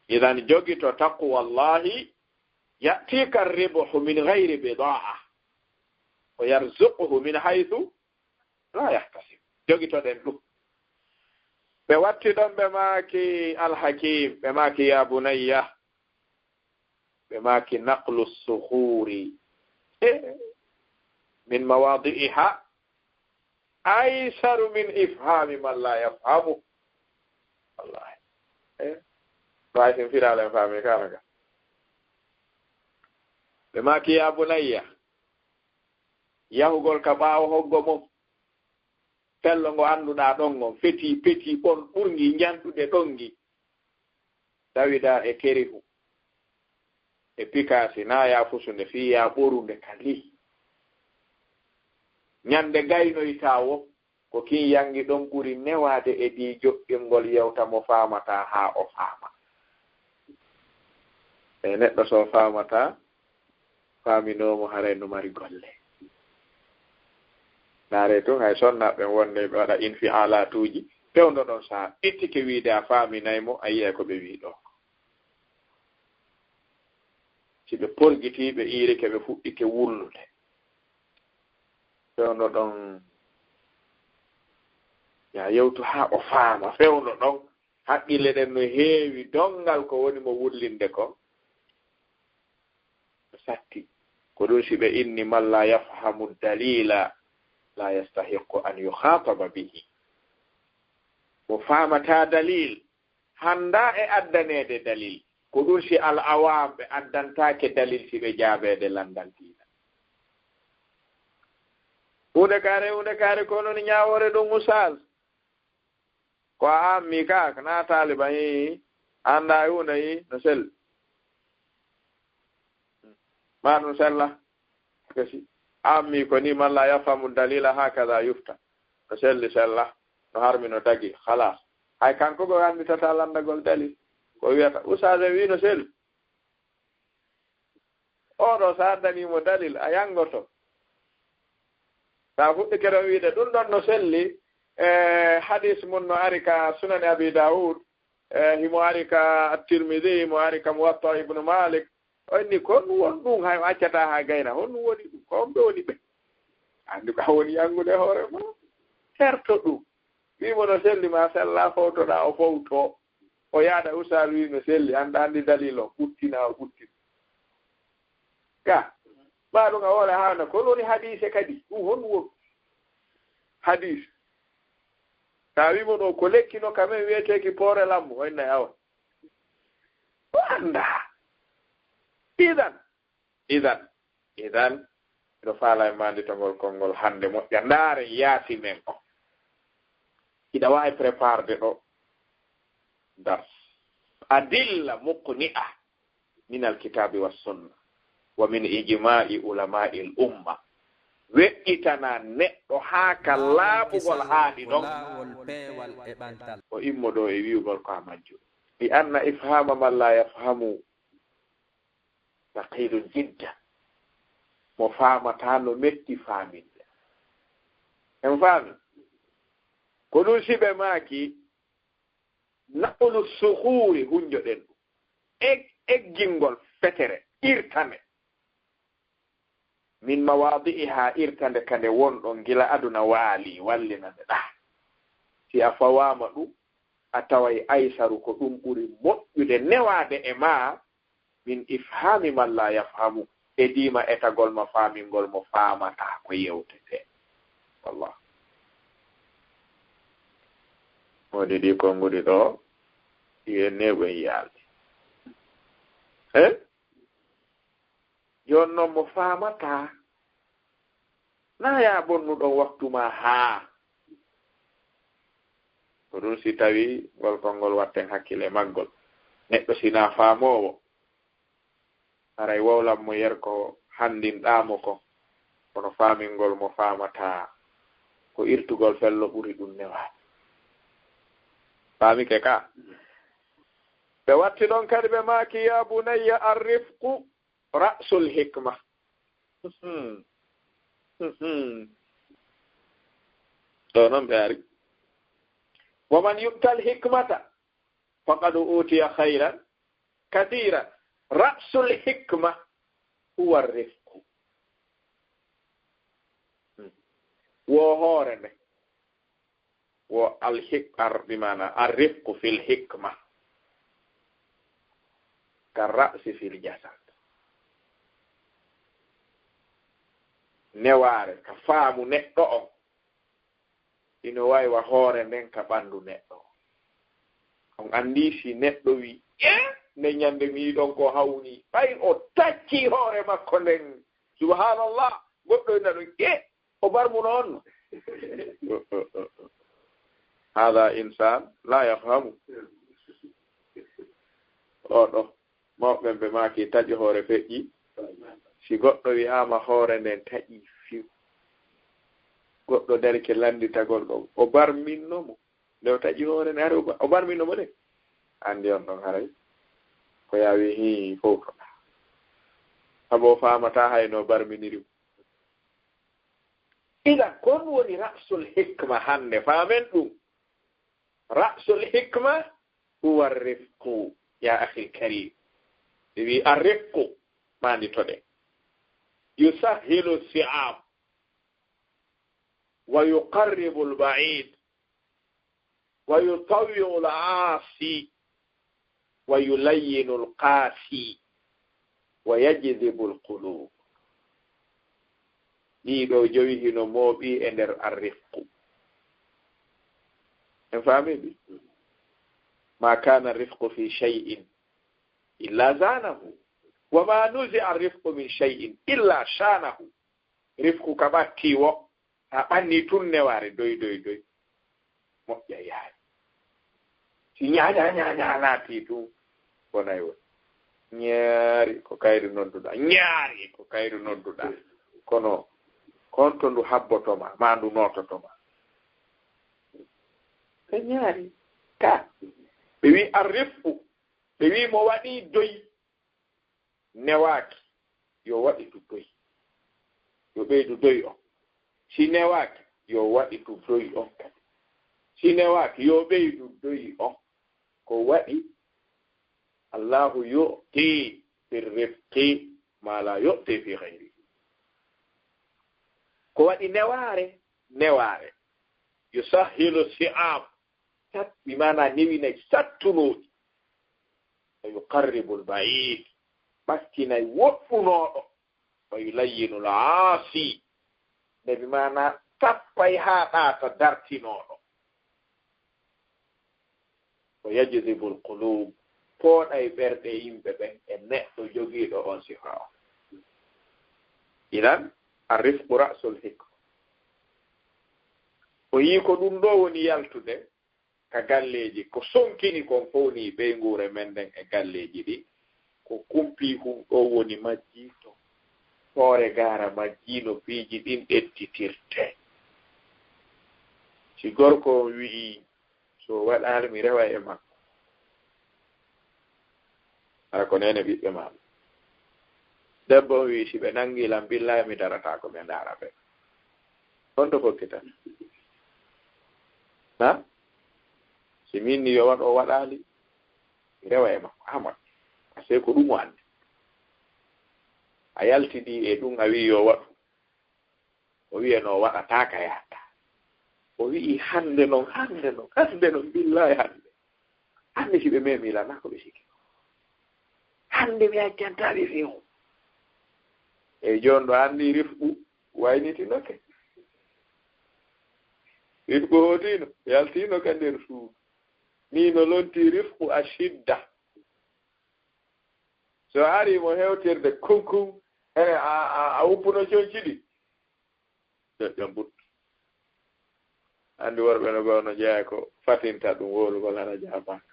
Idan jogito taqwallahi ya'tika ribhu min ghayri bida'a. Wa yarzuquhu min haythu la yahtasib. Jogitoɗen ɗum. Ɓe watti ɗon ɓe maaki Alhakim, ɓe maaki ya bunayya, ɓe maaki naqlu sukhuri. Eh, min mawadi'iha aysaru min ifhami man la yafhamu. Wallahi. Eh, wallahi sin firaalen faami kala ka. Ɓe maaki ya bunayya, yahugol ka ɓaawo hoggo mum. Fello ngo annduɗaa ɗon ngon, feti, peti, ɓon, ɓurngi, njanɗude ɗon ngi. Tawidaa e kerihu, e pikaasi, naa yaa fusunde, fii yaa ɓorunde ka ley. Ñande gaynoytaa wo, ko kin yangi ɗon ɓuri newaade e dii joɗɗingol yewta mo faamataa haa o faama. E neɗɗo so faamataa, faaminoomo haray no mari golle. Ndaaree tun hay sonnaaɓe ɓen wonde ɓe waɗa infialaatuuji, fewndo ɗon sahaa ɓittike wiide a faaminay mo, a yi'ay ko ɓe wi'i ɗoo. Si ɓe porgitii, ɓe iirike, ɓe fuɗɗike wullude. Fewndo ɗon, yaa yewtu haa o faama. Fewndo ɗon, haqqille ɗen no heewi donngal ko woni mo wullinde kon. Satti. Ko ɗum si ɓe inni man la yafhamu dalila la yastahiqu an yukhataba bihi. Mo faamataa dalil, hanndaa e addaneede dalil. Ko ɗum si al awam ɓe addantaake dalil si ɓe jaabeede lanndal diina. Huunde kaare, huunde kaare, ko non ñaawoore ɗum ustaas. Ko a ammi ka, na taaliba, hii, anndaa e huunde, hii, no selli. Ma ɗum sella. Kasi, ammi ko ni, man la yafhamu dalila hakada yufta. No selli sella, no harmi no dagi, khalas. Hay kanko ko annditata lanndagol dalil. Ko wiyata, ustaas en wi no selli. Oɗo, so a addanii mo dalil, a yanngoto. Sa fuɗɗike ɗon wiide, ɗum ɗon no selli, e hadis mun no ari ka Sunani Abi Dawud, e himo ari ka At-Tirmidhi, himo ari ka Muwatta Ibnu Malik. O inni, ko honɗum woni ɗum, hay o accataa haa gayna? Honɗum woni ɗum? Ko homɓe woni ɓe? Anndi ko a woni yanngude hoore ma. Herto ɗum. Wii mo no selli ma sella, fowtoɗaa, o fowto. O yaada ustaas wii no selli, annda anndi dalil o, ɓuttina o ɓuttina. Ka, maa ɗum a woola haana, ko woni hadiise kadi, ɗum honɗum woni? Hadiis. Sa wii mo ɗo ko lekki no ka men wiyeteeki poore lammu, o inna awa. O annda. Idan, idan, idan, miɗo faala e maanditagol konngol hannde moƴƴa. Ndaare yaasi men o. Hiɗa waawi préparde ɗo. Dars. Adilla muqni'a min alkitabi wa sunna. Wa min ijma'i ulama'il umma. weƴƴitana neɗɗo haa ka laaɓugol haaɗi ɗon, o immo ɗo e wi'ugol ko a majjuɗo. Li anna ifhama man la yafhamu saqilun jidda. Mo faamataa no metti faaminde. En faami? Ko ɗum si ɓe maaki, naqlu suhuuri, hunjoɗen ɗum. Eg-, eggingol fetere, irtane. Min mawaadi'iha, irtande ka nde wonɗon gila aduna waali, wallina nde ɗaa. Si a fawaama ɗum, a taway aysaru ko ɗum ɓuri moƴƴude newaade e maa, min ifhami man la yafhamu, e diima etagol ma faamingol mo faamataa ko yewtetee. Wallah. Woni ɗi konnguɗi ɗo, ɗi en neeɓo en yaalde. Eh? Jooni noon mo faamataa, na yaa bonnuɗon waktu maa haa. Ko ɗum si tawi ngol konngol watten hakkille maggol. Neɗɗo si na faamoowo, haray wowlan mo yer ko hanndinɗaa mo ko, kono faamingol mo faamataa, ko irtugol fello ɓuri ɗum newaade. Faamike ka? Ɓe watti ɗon kadi ɓe maaki, ya bunayya, arrifqu ra'sul hikma. Mhm. Mhm. Ɗo noon ɓe ari. Wa man yu'tal hikmata faqad utiya khayran kathiran. Ra'sul hikma huwa rifqu. Hmm. Wo hoore nde. Wo alhik-, ar-, bi maana arrifqu fil hikma. Ka ra'si fil jasad. Newaare, ka faamu neɗɗo on. Ino wayi wa hoore nden ka ɓanndu neɗɗo. On anndi si neɗɗo wi, "Eh, nde ñande mi yiɗon ko hawni." Ɓay o tacci hoore makko nden. Subhanallah, goɗɗo ina ɗon, "Eh, o barmuno on no?" Hada insan la yafhamu. Oɗo. Mawɓe ɓe maaki taƴi hoore feƴƴi. Si goɗɗo wi'aama hoore nden taƴi fiw, goɗɗo dari ke lannditagol ɗon, o barminno mo. Nde o taƴi hoore nden, hari o ba-, o barminno mo de. Anndi on ɗon haray. Ko yaa wi hii fowtoɗaa. Sabo o faamataa hay no barminiri mo. Ila kon woni ra'sul hikma hannde, faamen ɗum. Ra'sul hikma huwa rifqu, ya akhil karim. Ɓe wi arrifqu, mandi to ɗe. Yusahhilu si'ab, wa yuqarribu al-ba'id, wa yutawwi'u al-'asi, wa yulayyinu al-qasi, wa yajzibu al-qulub. Ɗii ɗoo jowi hino mooɓi e nder arrifqu. En faami ɗi? Ma kana rifqu fi shay'in illa zanahu, wa ma nuzi'a rifqu min shay'in illa shanahu. Rifqu ka ɓatti wo, a ɓanni tun newaare doy, doy, doy. Moƴƴa yaari. Si ñaaña, ñaaña naati tun, bonay woni. Ñaari ko kayru nodduɗaa. Ñaari ko kayru nodduɗaa. Kono, kon to ndu habboto ma, ma ndu noototo ma. Ɓe ñaari. Ka. Ɓe wi arrifqu. Ɓe wi mo waɗi doy. Newaaki, yo waɗitu doy. Yo ɓeydu doy on. Si newaaki, yo waɗitu doy on kadi. Si newaaki, yo ɓeydu doy on. Ko waɗi, Allahu yu'ti fi rifqi ma la yu'ti fi ghayrihi. Ko waɗi newaare, newaare. Yusahhilu si'ab. Sat-, bi maana newinay sattunooɗi. Wa yuqarribul ba'iid, ɓattinay woɗɗunooɗo. Wa yulayyinul aasi, nde bi maana tappay haa ɗaata dartinooɗo. Wa yajzibul quluub, pooɗay ɓerɗe yimɓe ɓen e neɗɗo jogiiɗo on sifa on. Idan, arrifqu ra'sul hikma. O yii ko ɗum ɗo woni yaltude, ka galleeji, ko sonkini kon fow ni ɓeynguure men nden e galleeji ɗi, ko kumpi hun ɗo woni majji to. Hoore gaara majji no piiji ɗin ɓedditirtee. Si gorko on wi'i, "So waɗaali mi rewa e makko," hara ko neene ɓiɓɓe maa. Debbo on wi'i, "Si ɓe nanngi lan, billaahi mi darataako ɓe ndaara ɓe." Honto fokkita? Na? Si min ni yo waɗo waɗaali, mi rewa e makko. Amat. Parce que ko ɗum o anndi. A yaltidi e ɗum, a wi'i yo waɗu. O wi'e no waɗataa ka yahata. O wi'i hannde non, hannde non, hannde non, billaahi hannde. Hannde si ɓe memi lan, na ko ɓe sikki. Hannde mi accantaa ɓe few. E jooni ɗo anndi rifqu waynitinoke. Rifqu hootino, yaltino ka nder suudu. Ni no lonti rifqu a shidda. So ari mo hewtirde kunkun, ene a, a, a uppuno conci ɗi. Joƴƴo mbuttu. Anndi worɓe no goo no jeyaa ko fatinta ɗum wowlugol hara jaabaka.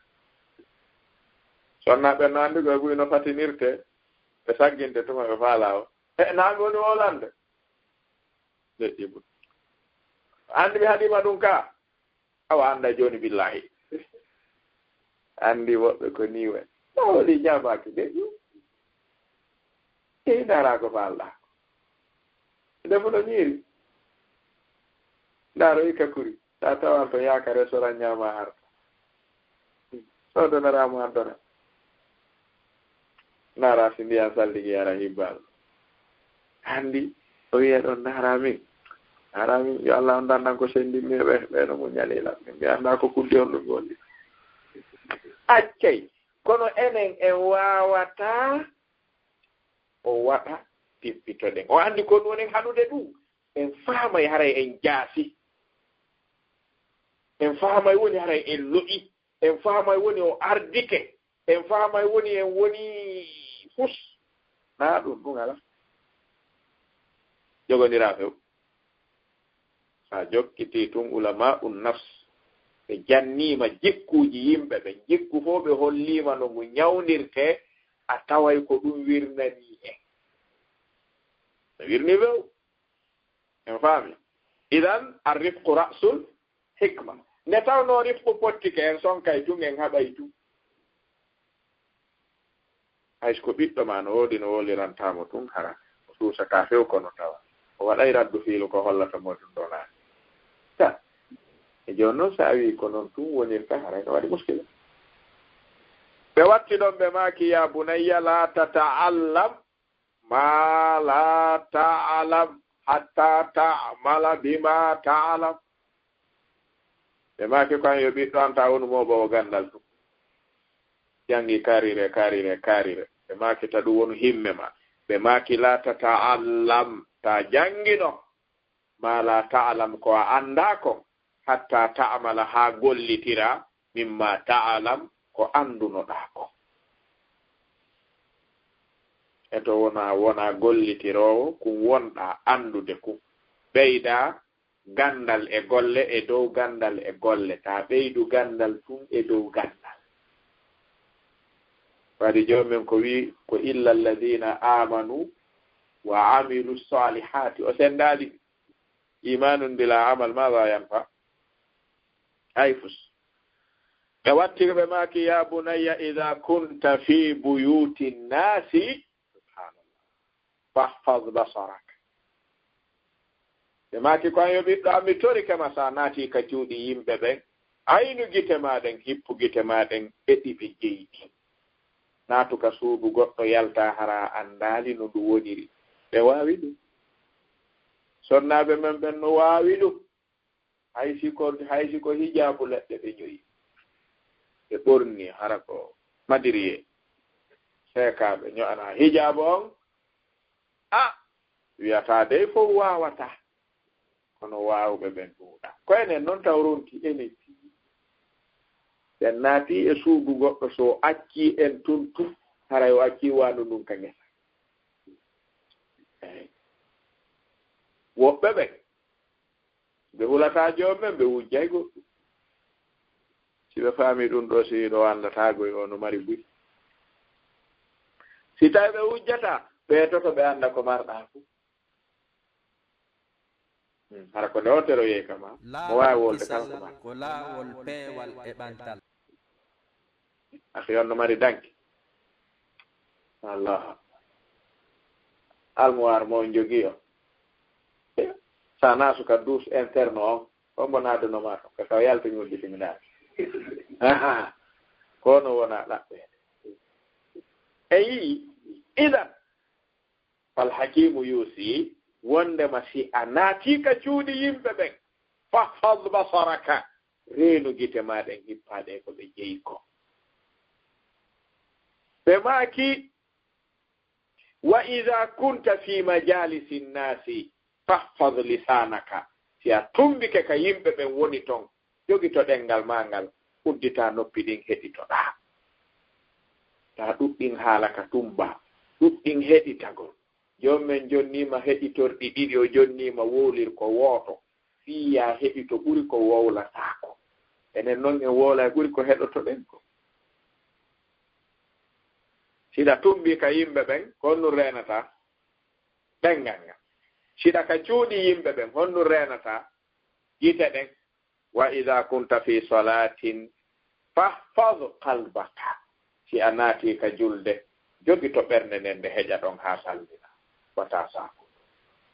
Sonnaaɓe no anndi koye buy no fatinirte, ɓe sagginte tuma ɓe faalaa o. He, naa mi woni wowlande. Joƴƴi mbuttu. Anndi mi haɗiima ɗum ka. Awa annda jooni billaahi. Anndi woɓɓe ko nii waɗi. Taw woni jaabaaki de. Eyi, ndaaraa ko faalɗaa ko. Ndefu no ñiiri. Ndaaro e kakuri. Sa tawan to yaaka restaurant ñaama harta. Soodonora mo addora. Ndaara si ndiyan saldigi ara hibbal. Anndi, o wiya ɗon, "Ndaara min. Ndaara min, yo Allah on dandan ko senndimmi e ɓe, ɓe no muññani lan. Min mi anndaa ko kuddi on ɗum woni." Accay, kono enen en waawataa o waɗa pippitoɗen. O anndi ko woni haɗude ɗum. En faamay haray en jaasi. En faamay woni haray en lo'i. En faamay woni o ardike. En faamay woni en woni fus. Naa ɗum, ɗum alaa. Jogondiraa few. Sa jokkitii tun ulama'un nafs, ɓe janniima jikkuuji yimɓe ɓen, jikku fow ɓe holliima no ngu ñawndirtee, a taway ko ɗum wirnanii en. No wirni few. En faami? Idan, ar-rifqu ra'sul hikma. Nde tawnoo rifqu pottike, en sonkay tun, en haɓay tun. Hay so ko ɓiɗɗo ma no woodi, no wowlirantaa mo tun, hara o suusataa few, kono tawa o waɗay raddu fiilu ko hollata mo ɗum ɗoo naani. Ta, e jooni noon, so a wii ko noon tun wonirta, haray no waɗi muskila. Ɓe watti ɗon, ɓe maaki, "Ya bunayya, la tata'allam ma la ta'lam hatta ta'mala bima ta'lam." Ɓe maaki ko an yo ɓiɗɗo an, ta wonu mooɓoowo ganndal tun. Janngi karire, karire, karire. Ɓe maaki ta ɗum wonu himme ma. Ɓe maaki la tata'allam, ta janngino. Ma la ta'lam, ko a anndaa kon, hatta ta'mala, haa gollitira, mimma ta'lam, ko anndunoɗaa kon. E to wona, wona gollitiroowo, kun wonɗaa anndude kun. Ɓeydaa ganndal e golle, e dow ganndal e golle, taa ɓeydu ganndal tun e dow ganndal. Waɗi Joomi men ko wii, ko illa alladina amanu wa amilu salihati, o senndaali. Imanun bila amal, maza yanfa? Hay fus. Ɓe wattiri ɓe maaki, ya bunayya, idha kunta fi buyuti nnasi, subhanallah, fahfaz basarak. Ɓe maaki ko, an yo ɓiɗɗo am, mi torike ma, sa naati ka cuuɗi yimɓe ɓen, aynu gite ma ɗen, hippu gite ma ɗen e ɗi ɓe jeyi ɗin. Naatu ka suudu goɗɗo, yalta hara a anndaali no ndu woniri. Ɓe waawi ɗum. Sonnaaɓe men ɓen no waawi ɗum. Hay si ko, hay si ko hijaabu leɗɗe ɓe ño'i, ɓe ɓorni, hara ko madiriye, seekaaɓe ño'ana hijaabu on. A wi'ataa dey fow waawataa, kono waawɓe ɓen ɗuuɗaa. Ko enen non taw ronki, enen tigi. Ɓen naati e suudu goɗɗo, so o accii en tun tun, haray o accii waandu ndun ka ngesa. Eey. Woɓɓe ɓen, ɓe hulataa joom men, ɓe wujjay goɗɗum. Si ɓe faami ɗum ɗoo, si ɗo anndataa goy, o no mari buy. Si tawi ɓe wujjataa, ɓeetoto ɓe annda ko marɗaa fuu. Hmm, hara ko nde on teroyee kama, mo waawi wolde kala ko marɗaa. Ko laawol peewal e ɓantal. Akhi on no mari danki. Allah. Almuwaar mo on jogii o. Sa naasu ka douche interne on, on mbo naadunoo ma ton, ka ka yalta ñulɗi timinaani. Aha. Kono wona ɗaɓɓeede. Eyi, idan, fal hakimu yusi, wondema si a naati ka cuuɗi yimɓe ɓen, fahfaz basaraka, reenu gite ma ɗen hippaaɗe ko ɓe jeyi ko. Ɓe maaki, wa idha kunta fi majalisi nnasi, fahfaz lisanaka. Si a tumbike ka yimɓe ɓen woni ton, jogito ɗenngal maa ngal, uddita noppi ɗin heɗitoɗaa. Ta ɗuɗɗin haala ka tumba, ɗuɗɗin heɗitagol. Joom men jonniima heɗitorɗi ɗiɗi, o jonniima wowlir ko wooto. Fii yaa heɗito ɓuri ko wowlataako. Enen non en wowlay ɓuri ko heɗotoɗen ko. Siɗa tumbi ka yimɓe ɓen, ko honɗun reenata? Ɗenngal ngal. Siɗa ka cuuɗi yimɓe ɓen, honɗun reenata? Gite ɗen. Wa idha kunta fi salatin fahfaz qalbaka. Si a naati ka julde, jogito ɓernde nden nde heƴa ɗon haa salmina. Wata saako.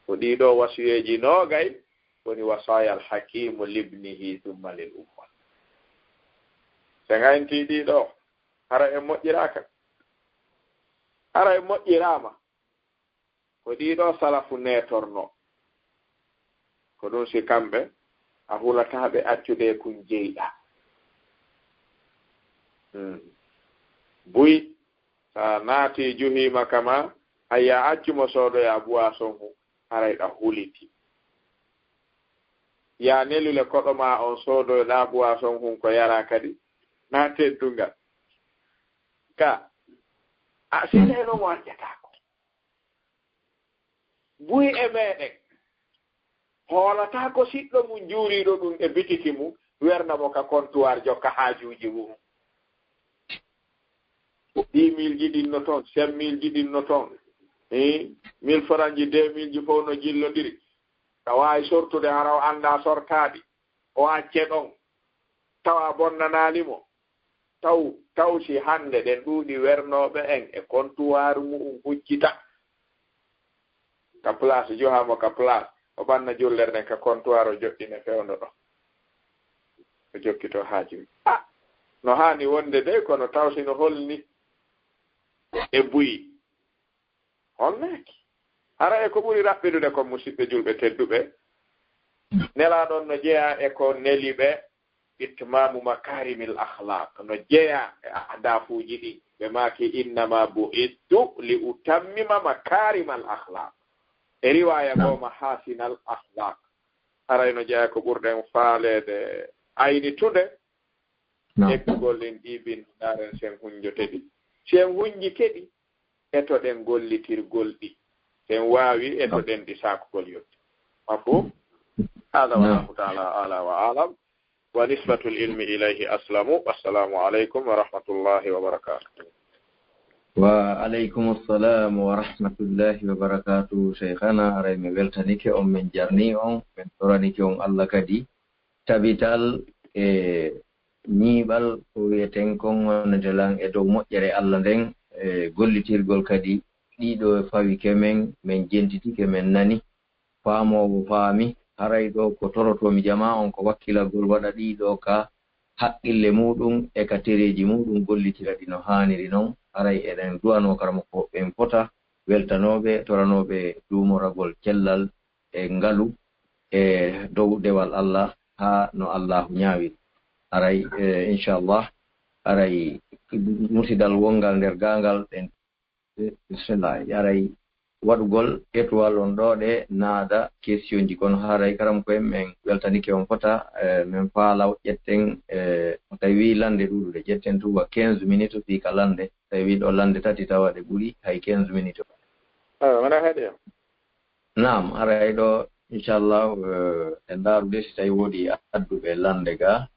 Ko ɗii ɗoo wasiyeeji noogay woni wasaya al hakimu libnihi thumma lil umma. Se ngayntii ɗii ɗoo, hara en moƴƴiraaka. Hara en moƴƴiraama. Ko ɗii ɗoo salafu neetornoo. Ko ɗun si kamɓe, a hulataa ɓe accude kun jeyɗaa. Hmm. Buy, sa naati juhiima kama, hayya accu mo soodoya boisson hun, haray ɗa huliti. Yaa nelule koɗo maa on soodoyɗaa boisson hun ko yaraa kadi, na teddungal. Ka, a, si tawno mo accataako. Buy e meɗen hoolataa ko siɗɗo mum juuriiɗo ɗum e bitiki mum, werna mo ka comptoir jokka haajuuji mum. Dix mille ji ɗin no toon, cinq mille ji ɗin no toon, eh, mille francs ji, deux mille ji fof no jillondiri. Ka waawi sortude hara o anndaa sortaaɗi, o acce ɗon, tawa a bonnanaali mo. Taw, taw si hannde ɗen ɗuuɗi wernooɓe en e kontuwaaru mu'un hujjita ka place, johaa mo ka place, o ɓanna jullere nden ka kontuwaaru, o joɗɗine fewndo ɗon. O jokkito haaju. Ah! No haani wonde dey, kono taw si no holni e buy. Holnaaki. Hara e ko ɓuri raɓɓiɗude kon, musiɓɓe julɓe tedduɓe, Nelaaɗo on no jeyaa e ko neli ɓe, itmaamu makaarimil akhlaaq, no jeyaa e ahdafuuji ɗin. Ɓe maaki, "Innama bu'istu li utammima makaarimal akhlaaq." E riwaaya goo, "Mahaasinal akhlaaq." Haray no jeyaa ko ɓurɗen faaleede aynitude. Naam. Ekkugol en ɗii binndaaren, si en hunjote ɗi. Si en hunjike ɗi, etoɗen gollitirgol ɗi. Si en waawi, etoɗen ɗi saakugol yonti. Mafhum? Hada wallahu ta'ala a'la wa a'lam. Wa nisbatul ilmi ilayhi aslamu. Wassalamu alaikum wa rahmatullahi wa barakatuh. Wa alaikum assalam wa rahmatullahi wa barakatuh. Shaykhana, aray mi weltanike on, min jarni on, min toranike on Allah kadi tabital e ñiiɓal ko wi'eten kon wonande lan e dow moƴƴere Allah nden, e gollitirgol kadi ɗiɗo e fawi ke men, men jentitike, men nani, faamoowo faami, haray ɗo ko torotoomi jamaa on ko wakkilagol waɗa ɗiɗo ka haqqille muɗum e ka tereeji muɗum, gollitira ɗi no haaniri non. Haray eɗen du'anoo karamoko en fota weltanooɓe, toranooɓe duumoragol cellal e ngalu e dow dewal Allah haa no Allahu ñaawiri. Aray, eh, inchallah, aray musidal wongal nder gaangal ɗen, eh, bismillah, aray waɗugol étoile on ɗo ɗe naada question ji, kono haray karam ko en men weltanike on fota, eh, men faala o ƴetten, eh, tawi lande ɗuɗude, ƴetten tuba quinze minutes fii ka lande, tawi ɗo lande tati tawa ɗe ɓuri hay quinze minutes. Awa, wona haɗi o. Naam, aray ɗo, inchallah, eh, en ndaarude si tawi woodi adduɓe lande ga.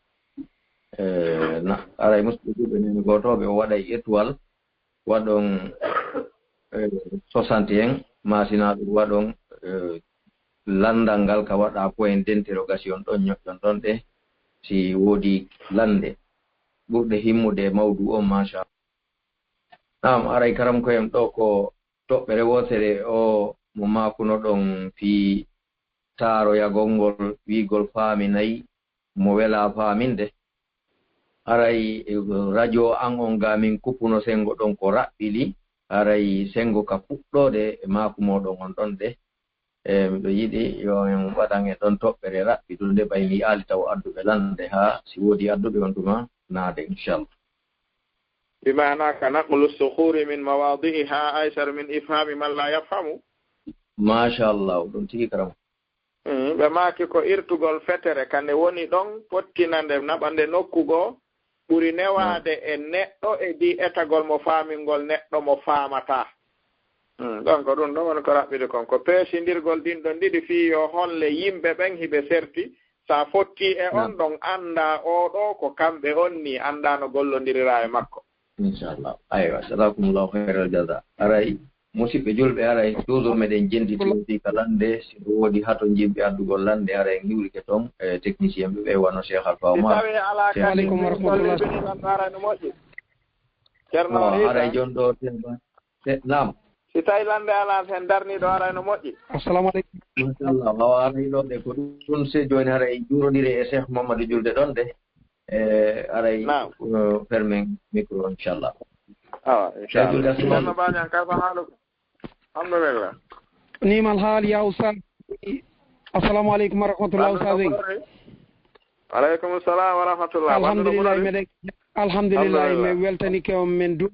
Eh, na, aray musidɓe julɓe nene gotooɓe o waɗay étoile, waɗon soixante et un, masinaa ɗum waɗon lanndal ngal ka waɗa point d'interrogation ɗon, ñoƴƴon ɗon ɗe si woodi lannde ɓurɗe himmude e mawdu on. Machallah. Naam, aray karamkoyen ɗo ko toɓɓere wootere o mo maakunoɗon fii taaroyagol ngol, wiigol faaminay mo welaa faaminde. Aray radio an on ga min kupuno senngo ɗon ko raɓɓiɗi, aray senngo ka fuɗɗoode e maaku mooɗon on ɗon de. E miɗo yiɗi yo en waɗan e ɗon toɓɓere raɓɓiɗunde ɓay mi aali taw adduɓe lannde haa si woodi adduɓe on tuma naade inchallah. Bi maana ka naqlu sukhuri min mawadi'iha aysar min ifhami man la yafhamu. Machallah, ɗum tigi karam. Ɓe maaki ko irtugol fetere ka nde woni ɗon, fottina nde, naɓa nde nokku goo, ɓuri newaade e neɗɗo e di etagol mo faamingol neɗɗo mo faamataa. Ɗon ko ɗum ɗon woni ko raɓɓiɗi kon, ko peesindirgol ɗin ɗon ɗiɗi fii yo holle yimɓe ɓen hiɓe serti, so a fottii e on ɗon anndaa oo ɗoo ko kamɓe on nii, anndaa no gollondiriraa e makko. Inchallah. Aywa, jazakumullahu khairal jaza. Aray, musiɓɓe julɓe, aray toujours meɗen jentitiri fii ka lannde, si ɗum woodi hato jiɗɓe addugol lannde, aray en hiwrike ton e technicien ɓe ɓe wano Cheikh Alpha Omar. Aleykum wa rahmatullah. Haray jon ɗo tema. Naam. Si tawi lannde alaa heen darniiɗo aray no moƴƴi. Assalamu aleykum. Machallah, awa aray ɗo de ko ɗum se jooni haray juurodire e Cheikh Mamadou Julde ɗon de. E aray fermen micro inchallah. Awa inchallah. Julde assalamu. Bañan ka fa haalu. Alhamdulillah. Nimal haal ya ustaz. Assalamu aleykum wa rahmatullah ustaz. Aleykum salam wa rahmatullah. Alhamdulillah meɗen alhamdulillah min weltanike on min du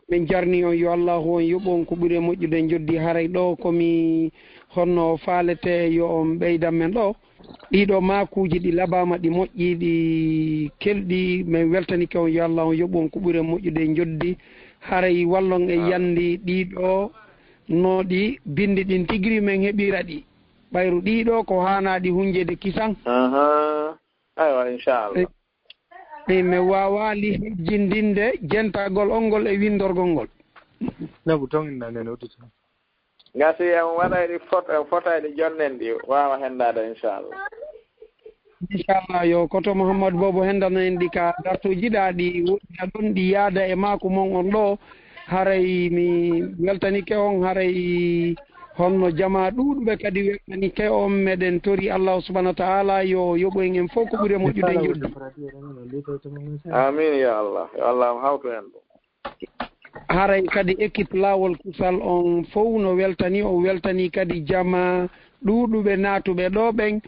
min jarni on yo Allahu on yoɓu on ko ɓuri e moƴƴude joddi haray ɗo komi honno faalete yo on ɓeydan men ɗo ɗiɗo maakuuji ɗi labaama ɗi moƴƴi ɗi kelɗi min weltanike on yo Allahu on yoɓu on ko ɓuri e moƴƴude joddi haray wallon e yandi ɗiɗo no ɗi bindi ɗin tigiri min heɓira ɗi ɓayru ɗiɗo ko haanaaɗi hunjeede kisan. Aywa inchallah. Min mi waawaali hejjindinde jentagol on ngol e winndorgol ngol. Nabu ton inna nen udditan. Ngasi en waɗayɗi fot en fotayɗi jonnen ɗi waawa henndaade inchallah. Inchallah yo koto Mouhammad Bobo henndano en ɗi ka dartooji ɗaa ɗi woɗɗina ɗon ɗi yaada e maaku mon on ɗoo. Haray mi weltanike on haray honno jamaa ɗuuɗuɓe kadi weltanike on meɗen tori allahu subahanahu wa taala yo yoɓo en en fof ko ɓuri e moƴƴude joddi. Amin ya allah yo allah hawtu en ɗum. Haray kadi équipe laawol kisal on fof no weltani o weltani kadi jamaa ɗuuɗuɓe naatuɓe ɗo ɓen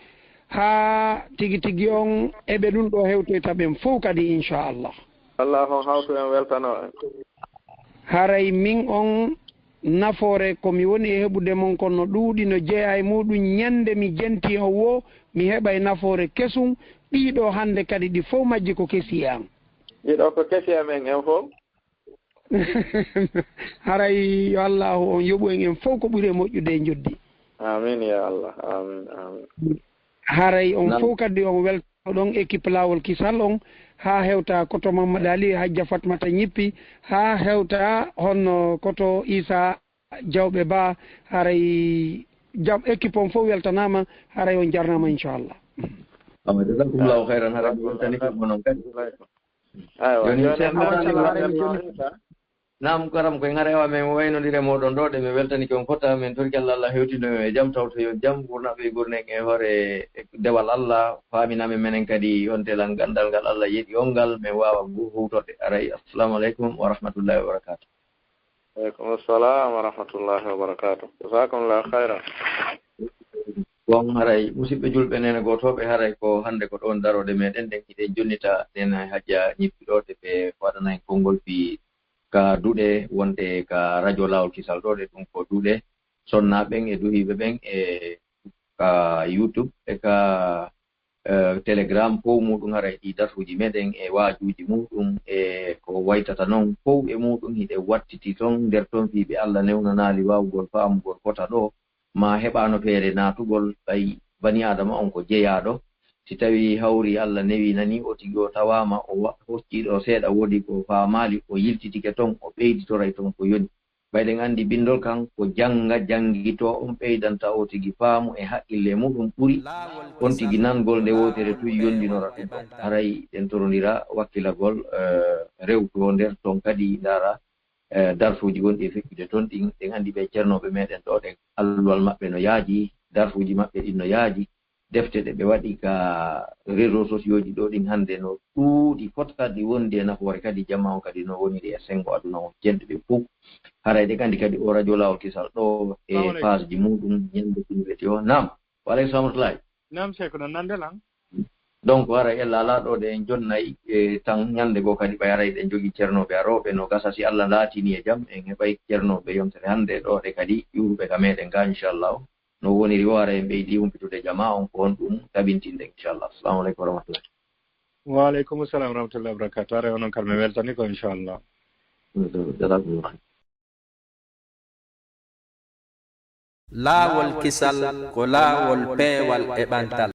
haa tigi tigi on eɓe ɗum ɗo hewtoyta ɓen fof kadi inchallah. Allah on hawtu en weltano en. Haray min on nafoore ko mi woni e heɓude mon kon no ɗuuɗi no jeyaa e muuɗum ñande mi jenti on woo mi heɓay nafoore kesum. Ɗiɗo hannde kadi ɗi fof majji ko kesi e an. Ɗiɗo ko kesi e men en fof. Haray yo allahu on yoɓu en en fof ko ɓuri e moƴƴude e joddi. Amin ya allah amin amin. Haray on fof kadi on weltano ɗon équipe laawol kisal on haa hewta koto mammad ali hajja fatmata ñippi haa hewta honno koto isa jawɓe ba haray jam équipe on fof weltanaama haray on jarnaama inchallah. Awa jazakumllahu khairan haray mi weltani ko onon kadi. Aywa joni cheikh mamadou. Naam karam koye ŋare awa men waynondire moɗon ɗo ɗe min weltanike on fota min torki allah allah hewtino e jam tawto yo jam gurnaɓe gurnen e hoore dewal allah faminamen menen kadi on telal gandal ngal allah yeɗi on ngal min wawa huwtorde aray assalamu aleykum wa rahmatullahi wa barakatuh. Aleykum assalam wa rahmatullahi wa barakatuh jasakumllahu khairan. Bon haray musidɓe julɓe nene gotoɓe haray ko hande ko ɗon darode meɗen ɗen hiɗen jonnita nene hajja ñippi ɗo te ɓe waɗana en konngol fi ka duɗe wonde ka radio lawol kisal ɗo ɗe ɗum ko duɗe sonnaɓen e duhiɓe ɓen e ka youtube e ka telegram fow muɗum haray ɗi datuji meɗen e wajuji muɗum e ko waytata noon fow e muɗum hiɗe wattiti toon nder toon fii ɓe allah newnanaali waawugol faamugol fota ɗo ma heɓaano feere naatugol ɓay bani aadama on ko jeyaaɗo si tawii hawri allah newinanii o tigi o tawaama o hoccii ɗo seeɗa woodi ko faamaali o yiltitike toon o ɓeyditoray toon ko yoni. Ɓay ɗen anndi binndol kan ko jannga, janngitoo, on ɓeydanta o tigi faamu e haqqille e muɗum ɓuri on tigi nanngol nde wootere tun yondinora ɗum ɗon. Haray ɗen torondira wakkilagol, eh, rewtoo nder ton kadi ndaara, eh, darsuuji wonɗi e feƴƴude ton ɗin. Ɗen anndi ɓee ceernooɓe meɗen ɗoo ɗen alluwal maɓɓe no yaaji, darsuuji maɓɓe ɗin no yaaji. Defte ɗe ɓe waɗi ka réseaux sociaux ji ɗoo ɗin hannde no ɗuuɗi, fotata ɗi wondi e nafoore kadi jamaa on kadi no woniri e senngo aduna on, jenɗe ɓe fow. Haray ɗe anndi kadi o radio Laawol Kisal ɗoo e page ji muɗum, ñannde fini weti o. Naam. Wa aleykum salam wa rahmatullahi. Naam, Seeku, no nande lan? Donc, haray ella alaa ɗoo ɗe en jonnay, e tan ñannde goo kadi ɓay haray ɗen jogii ceernooɓe arooɓe, no gasa si Alla laatini e jam, en heɓay ceernooɓe yontere hannde ɗoo ɗe kadi ƴuuruɓe ka meɗen ga, inchallahu. No woniri o, haray en ɓeydi humpitude jamaa on ko honɗum tabintinɗen, inchallah. Assalamu aleykum wa rahmatullah. Wa aleykum salam wa rahmatullahi wa barakatuh. Haray onon kadi mi weltani ko, inchallah. Jazakumullah. Laawol Kisal ko laawol peewal e ɓantal.